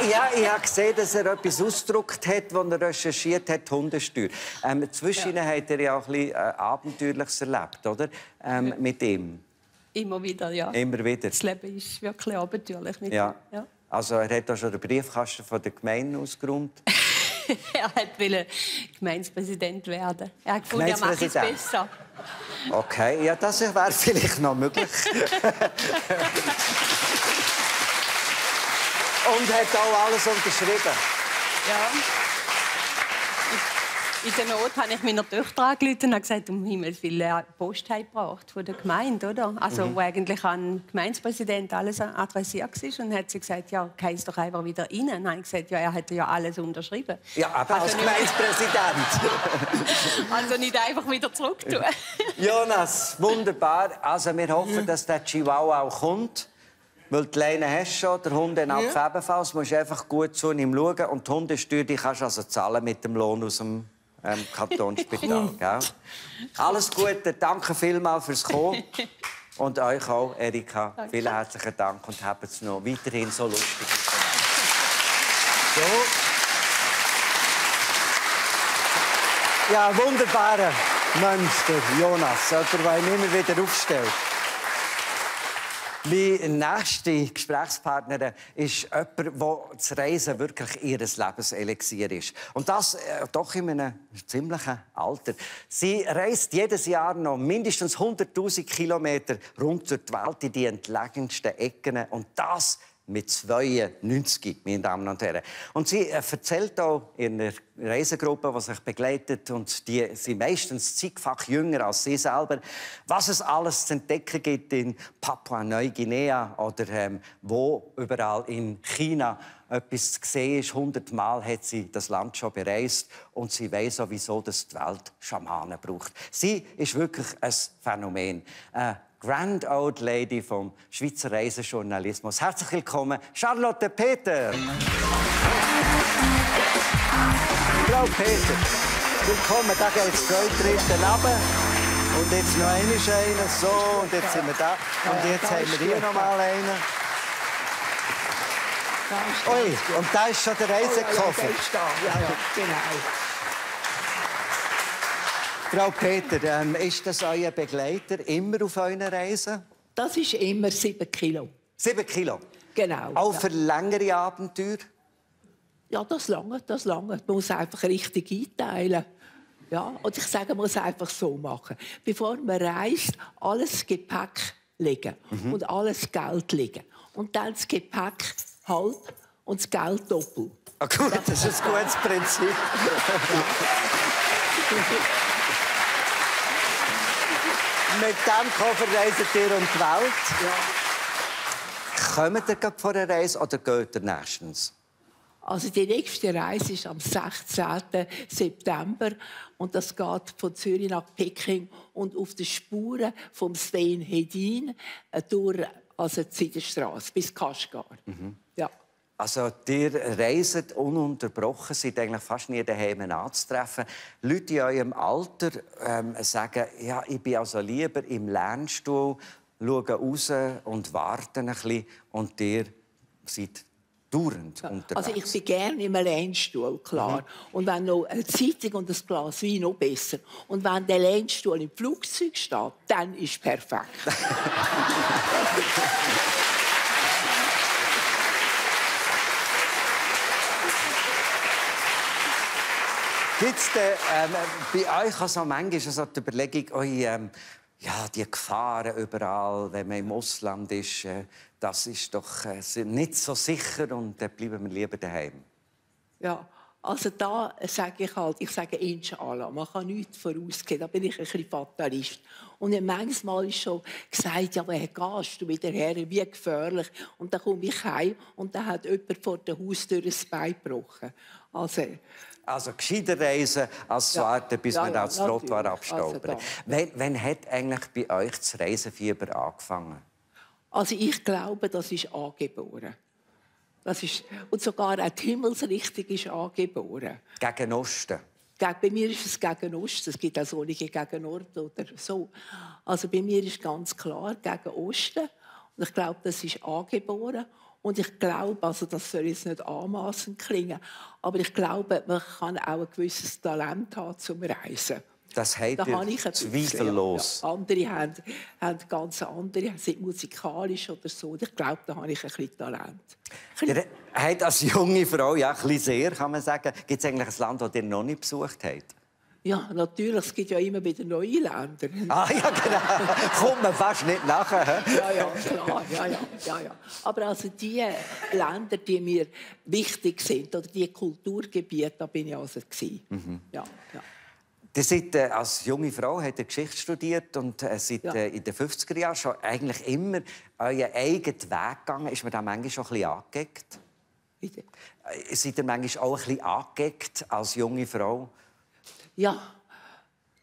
ja, ich habe gesehen, dass er etwas ausgedruckt hat, als er recherchiert hat, Hundesteuer. Zwischen ihnen hat er ja auch ein bisschen Abenteuerliches erlebt, oder? Mit ihm. Immer wieder, ja. Immer wieder. Das Leben ist wirklich abenteuerlich mit Ja. ihm. Ja. Also er hat auch schon den Briefkasten von der Gemeinde ausgeräumt. Er wollte Gemeindepräsident werden. Er hat gefunden, er macht es Gemeindepräsident. besser. Okay, ja, das wäre vielleicht noch möglich. Und hat auch alles unterschrieben. Ja. In der Not habe ich meiner Tochter angerufen und gesagt, um Himmels Willen, Post gebracht von der Gemeinde, oder? Also, wo eigentlich an den Gemeindepräsident alles adressiert war. Und hat sie gesagt, ja, geh es doch einfach wieder rein. Und dann habe ich gesagt, ja, er hat ja alles unterschrieben. Ja, aber als Gemeindepräsident. Also nicht einfach wieder zurück tun. Jonas, wunderbar. Also wir hoffen, dass der Chihuahua auch kommt. Weil die Leine hast du schon, der Hundenapf ebenfalls. Du musst einfach gut zu ihm schauen. Und die Hundesteuer die kannst du also zahlen mit dem Lohn aus dem Kantonsspital. Gell? Alles Gute, danke vielmals fürs Kommen. Und euch auch, Erika. Danke. Vielen herzlichen Dank und habt es noch weiterhin so lustig. So. Ja, wunderbarer Mensch, der Jonas. Der ihn immer wieder aufstellt. Meine nächste Gesprächspartnerin ist jemand, der das Reisen wirklich ihr Lebenselixier ist. Und das doch in einem ziemlichen Alter. Sie reist jedes Jahr noch mindestens 100'000 Kilometer rund durch die Welt in die entlegensten Ecken. Und das mit 92, meine Damen und Herren. Und sie erzählt auch in einer Reisegruppe, die sich begleitet, und die sind meistens zigfach jünger als sie selber, was es alles zu entdecken gibt in Papua-Neuguinea oder wo überall in China etwas zu sehen ist. 100-mal hat sie das Land schon bereist und sie weiß sowieso, dass die Welt Schamanen braucht. Sie ist wirklich ein Phänomen. Grand Old Lady vom Schweizer Reisejournalismus. Herzlich willkommen, Charlotte Peter. Frau Peter, willkommen. Da geht es 2 Drittel runter. Und jetzt noch einer, so, und jetzt sind wir da. Und jetzt haben wir hier noch mal einen. Ui, und da ist schon der Reisekoffer. Ja, genau. Frau Peter, ist das euer Begleiter immer auf euren Reisen? Das ist immer 7 Kilo. 7 Kilo? Genau. Auch für längere Abenteuer? Ja, das lange, das lange. Man muss einfach richtig einteilen. Ja, und ich sage, man muss einfach so machen. Bevor man reist, alles Gepäck legen und alles Geld legen. Und dann das Gepäck halb und das Geld doppelt. Ah, gut, das ist ein gutes Prinzip. Mit dem Koffer reist ihr um die Welt. Ja. Kommt ihr gerade vor der Reise oder geht ihr nächstens? Also die nächste Reise ist am 16. September und das geht von Zürich nach Peking und auf den Spuren vom Sven Hedin durch also die Seidenstrasse bis Kaschgar. Ja. Also, ihr reist ununterbrochen, seid eigentlich fast nie daheim anzutreffen. Leute in eurem Alter sagen, ja, ich bin also lieber im Lernstuhl, schaue raus und warte ein bisschen. Und ihr seid dauernd unterwegs. Also ich bin gerne im Lehnstuhl, klar. Und wenn noch eine Zeitung und ein Glas Wein, noch besser. Und wenn der Lehnstuhl im Flugzeug steht, dann ist es perfekt. Gibt es bei euch also manchmal so die Überlegung, ja, die Gefahren überall, wenn man im Ausland ist, das ist doch nicht so sicher und dann bleiben wir lieber daheim? Ja, also da sage ich sage Inshallah, man kann nichts vorausgehen, da bin ich ein bisschen Fatalist. Und manchmal ist schon gesagt, ja, woher gehst du wieder her, wie gefährlich. Und dann komme ich heim und dann hat jemand vor der Haustür ein Bein gebrochen. Also gescheiter reisen, als zu warten, bis man das Trottoir abstaubt. Also wann hat eigentlich bei euch das Reisefieber angefangen? Also ich glaube, das ist angeboren. Und sogar auch die Himmelsrichtung ist angeboren. Gegen Osten? Bei mir ist es gegen Osten. Es gibt auch solche gegen Norden oder so. Also bei mir ist ganz klar gegen Osten. Und ich glaube, das ist angeboren. Und ich glaube, also das soll jetzt nicht anmassend klingen, aber ich glaube, man kann auch ein gewisses Talent haben zum Reisen. Das habt ihr zweifellos. Ja, andere haben ganz andere, sind musikalisch oder so. Und ich glaube, da habe ich ein bisschen Talent. Ihr habt als junge Frau, ja, ein bisschen sehr, kann man sagen. Gibt es eigentlich ein Land, das ihr noch nicht besucht habt? Ja, natürlich. Es gibt ja immer wieder neue Länder. Ah, ja, genau. Kommt man fast nicht nachher. Ja, klar. Ja. Aber also die Länder, die mir wichtig sind, oder die Kulturgebiete, da bin ich also gewesen. Ja. Ihr seid, als junge Frau habt ihr Geschichte studiert und seid in den 50er Jahren schon eigentlich immer euren eigenen Weg gegangen. Ist man da manchmal schon ein bisschen angeeckt? Bitte? Seid ihr manchmal auch ein bisschen angeeckt als junge Frau? Ja,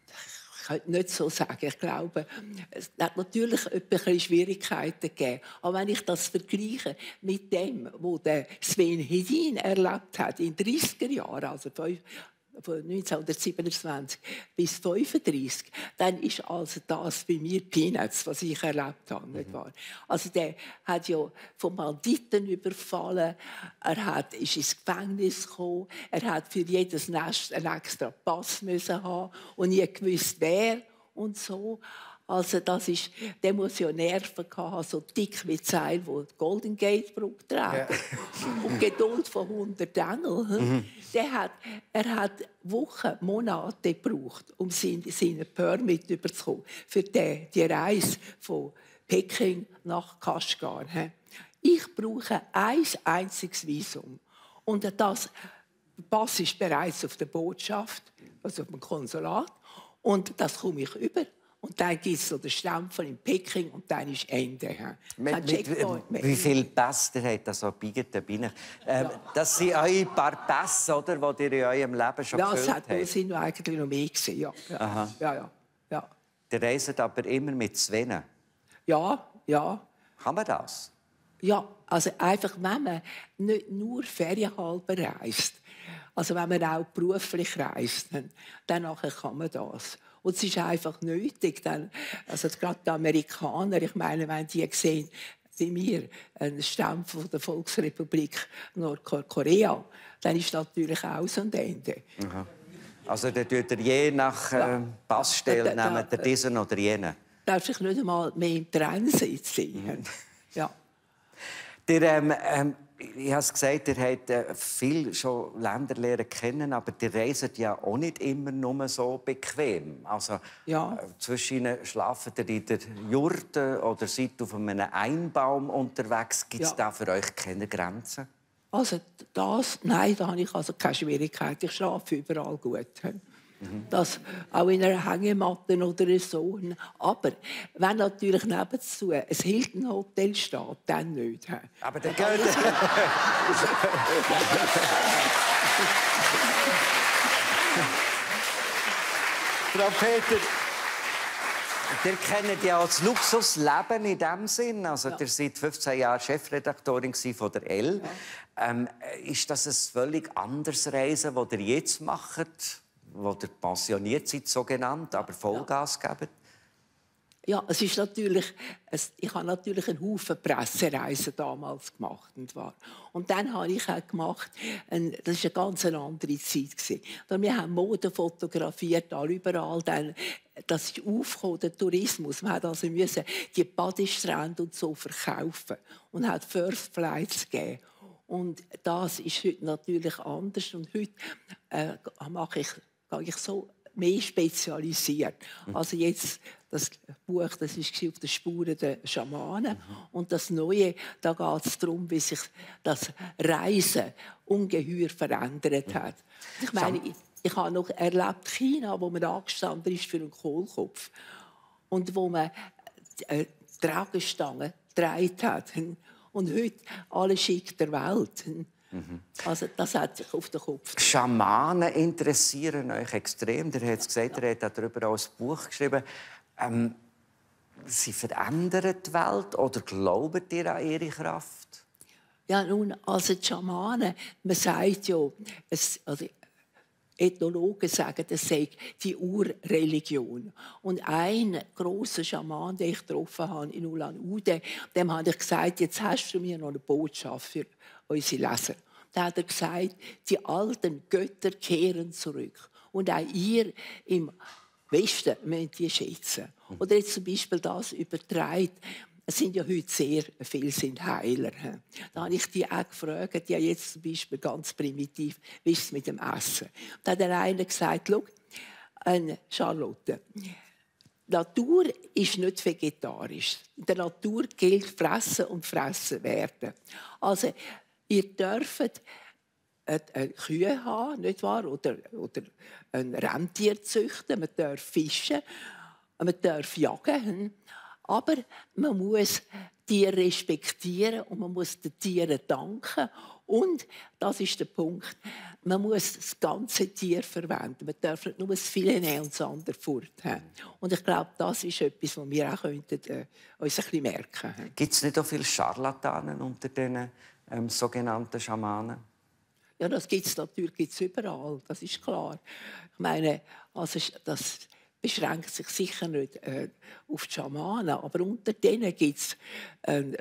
ich könnte nicht so sagen. Ich glaube, es hat natürlich ein bisschen Schwierigkeiten gegeben. Aber wenn ich das vergleiche mit dem, was der Sven Hedin erlebt hat in den 30er Jahren, also von 1927 bis 1935, dann ist also das bei mir Peanuts, was ich erlebt habe. Nicht wahr? Also der hat ja von Banditen überfallen, ist ins Gefängnis gekommen, er hat für jedes Nest einen extra Pass müssen haben und nie gewusst, wer und so. Also das ist, der muss ja Nerven haben, so dick wie Seil, die die Golden Gate Brücke tragen. Ja. Und Geduld von 100 Engeln. Er hat Wochen, Monate gebraucht, um seinen Permit zu bekommen für die Reise von Peking nach Kaschgar. Ich brauche ein einziges Visum. Und das Pass ist bereits auf der Botschaft, also auf dem Konsulat. Und das komme ich über. Und dann gibt es so den Stempel in Peking und dann ist Ende. Wie viele Pässe habt ihr so dabei? Das sind eure paar Pässe, oder, die ihr in eurem Leben schon gefüllt habt? Das sind eigentlich noch mehr gewesen, ja. Ja. Ihr reist aber immer mit Svenen? Ja. Kann man das? Ja, also einfach, wenn man nicht nur ferienhalber reist, also wenn man auch beruflich reist, dann kann man das. Und es ist einfach nötig. Also gerade die Amerikaner, ich meine, wenn die sehen, bei mir einen Stempel der Volksrepublik Nordkorea, dann ist natürlich aus und Ende. Aha. Also dann tut ihr je nach Passstelle nehmt ihr diesen oder jenen? Darf ich nicht einmal mehr im Transit sein. Ja. Ich habe es gesagt, ihr habt viel schon Länder lernen kennen, aber ihr reist ja auch nicht immer nur so bequem. Also, zwischen ihnen schlaft ihr in der Jurte oder seid auf einem Einbaum unterwegs. Gibt es da für euch keine Grenzen? Also nein, da habe ich also keine Schwierigkeit. Ich schlafe überall gut. Das auch in einer Hängematte oder so. Aber wenn natürlich nebenzu ein Hilton-Hotel steht, dann nicht. Aber dann geht Frau Peter, ihr kennt ja auch das Luxusleben in diesem Sinn. Also, ihr seid 15 Jahre Chefredaktorin von der Elle. Ja. Ist das ein völlig anderes Reisen, das ihr jetzt macht? Wo ihr pensioniert seid, so genannt, aber Vollgas geben? Ja, es ist natürlich, ich habe natürlich einen Haufen Pressereisen damals gemacht. Und dann habe ich auch gemacht, das war eine ganz andere Zeit. Wir haben Mode fotografiert, überall. Dann, das ist aufgekommen, der Tourismus. Man musste also die Badestrände und so verkaufen und hat First Flights gegeben. Und das ist heute natürlich anders. Und heute gehe ich so mehr spezialisiert. Also jetzt, das Buch, das war auf den Spuren der Schamanen. Und das Neue, da geht es darum, wie sich das Reisen ungeheuer verändert hat. Ich meine, ich habe noch erlebt China, wo man angestanden ist für einen Kohlkopf. Und wo man Tragestangen gedreht hat. Und heute alle schick der Welt. Also das hat sich auf den Kopf. Schamanen interessieren euch extrem. Ihr habt gesagt, ihr habt darüber auch ein Buch geschrieben. Sie verändern die Welt oder glaubt ihr an ihre Kraft? Ja, nun, also die Schamanen, man sagt ja, Ethnologen sagen, das sei die Urreligion. Und ein grosser Schaman, den ich getroffen habe in Ulan-Ude, dem habe ich gesagt, jetzt hast du mir noch eine Botschaft für unsere Leser. Da hat er gesagt, die alten Götter kehren zurück. Und auch ihr im Westen müsst ihr schätzen. Oder jetzt zum Beispiel das übertreibt. Es sind ja heute sehr viele sind Heiler. Da habe ich die auch gefragt, die jetzt zum Beispiel ganz primitiv, wie ist es mit dem Essen? Da hat der eine gesagt, schau, Charlotte, die Natur ist nicht vegetarisch. In der Natur gilt fressen und fressen werden. Also, ihr dürft Kühe haben, nicht wahr? Oder ein Rentier züchten, man darf fischen, man darf jagen. Aber man muss Tiere respektieren und man muss den Tieren danken. Und, das ist der Punkt, man muss das ganze Tier verwenden. Man darf nicht nur das Filet nehmen und das andere forthaben. Und ich glaube, das ist etwas, was wir auch uns ein bisschen merken könnten. Gibt es nicht auch viele Scharlatanen unter den sogenannten Schamanen? Ja, das gibt es natürlich überall, das ist klar. Ich meine, also das beschränkt sich sicher nicht auf die Schamanen, aber unter denen gibt es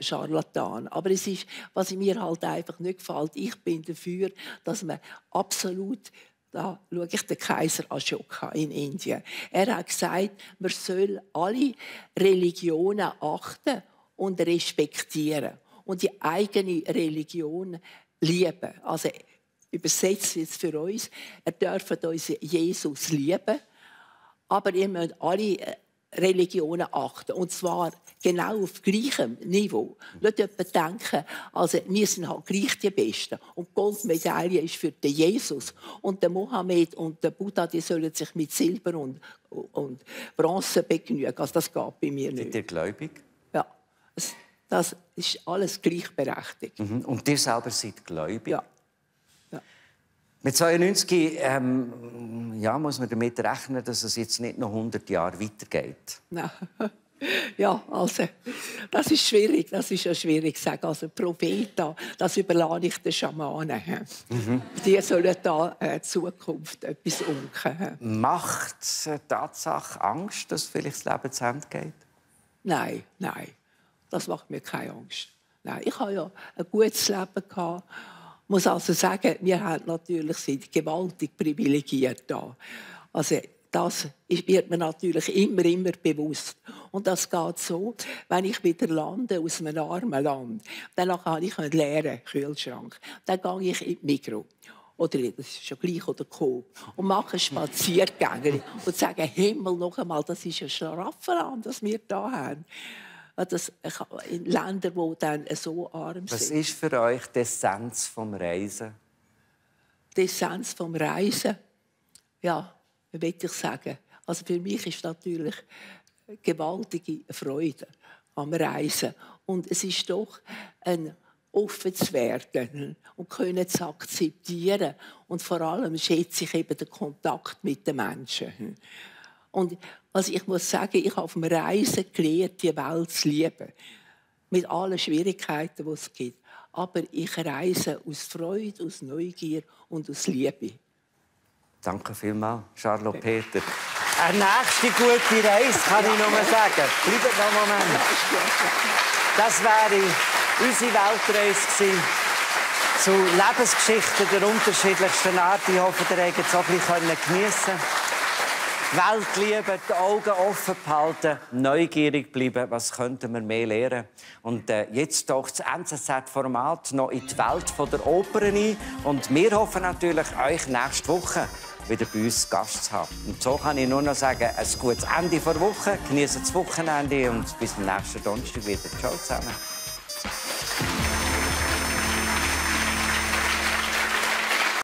Scharlatan. Aber es ist, was mir halt einfach nicht gefällt, ich bin dafür, dass man absolut, da schaue ich den Kaiser Ashoka in Indien, er hat gesagt, man soll alle Religionen achten und respektieren und die eigene Religion lieben. Also übersetzt jetzt für uns, ihr dürft uns Jesus lieben, aber ihr müsst alle Religionen achten. Und zwar genau auf gleichem Niveau. Nicht etwa denken, also wir sind halt gleich die Besten. Und die Goldmedaille ist für den Jesus. Und der Mohammed und der Buddha, die sollen sich mit Silber und Bronze begnügen. Also das geht bei mir nicht. Seid ihr gläubig? Ja, das ist alles gleichberechtigt. Und ihr selber seid gläubig? Ja. Mit 92 muss man damit rechnen, dass es jetzt nicht noch 100 Jahre weitergeht. Nein. Ja, also, das ist schwierig. Das ist ja schwierig zu sagen. Also, Propheten, das überlasse ich den Schamanen. Die sollen da Zukunft etwas umkehren. Macht die Tatsache Angst, dass vielleicht das Leben zu Ende geht? Nein. Das macht mir keine Angst. Nein, ich habe ja ein gutes Leben gehabt. Ich muss also sagen, wir haben natürlich sind gewaltig privilegiert da. Also das wird mir natürlich immer bewusst. Und das geht so, wenn ich wieder lande aus einem armen Land, dann habe ich einen leeren Kühlschrank. Dann gehe ich in die Migros. Oder das ist schon gleich oder Coop. Und mache Spaziergänge und sage, Himmel, noch einmal, das ist ein Schlaraffenland, das wir hier haben. Das in Ländern, die dann so arm sind. Was ist für euch die Essenz vom Reisen? Die Essenz vom Reisen? Ja, wie will ich sagen? Also für mich ist natürlich eine gewaltige Freude am Reisen. Und es ist doch ein offen zu werden und können zu akzeptieren. Und vor allem schätze ich eben den Kontakt mit den Menschen. Und also ich muss sagen, ich habe auf dem Reisen gelernt, die Welt zu lieben. Mit allen Schwierigkeiten, die es gibt. Aber ich reise aus Freude, aus Neugier und aus Liebe. Danke vielmals, Charlotte Peter. Eine nächste gute Reise, kann ich nur sagen. Bleibt noch einen Moment. Das wäre unsere Weltreise gewesen. Zu Lebensgeschichten der unterschiedlichsten Art. Ich hoffe, ihr könnt es auch ein bisschen geniessen. Welt lieben, die Augen offen behalten, neugierig bleiben, was könnten wir mehr lernen. Und jetzt taucht das NZZ-Format noch in die Welt der Oper ein. Und wir hoffen natürlich, euch nächste Woche wieder bei uns Gast zu haben. Und so kann ich nur noch sagen, ein gutes Ende der Woche, genießt das Wochenende und bis zum nächsten Donnerstag wieder. Ciao zusammen.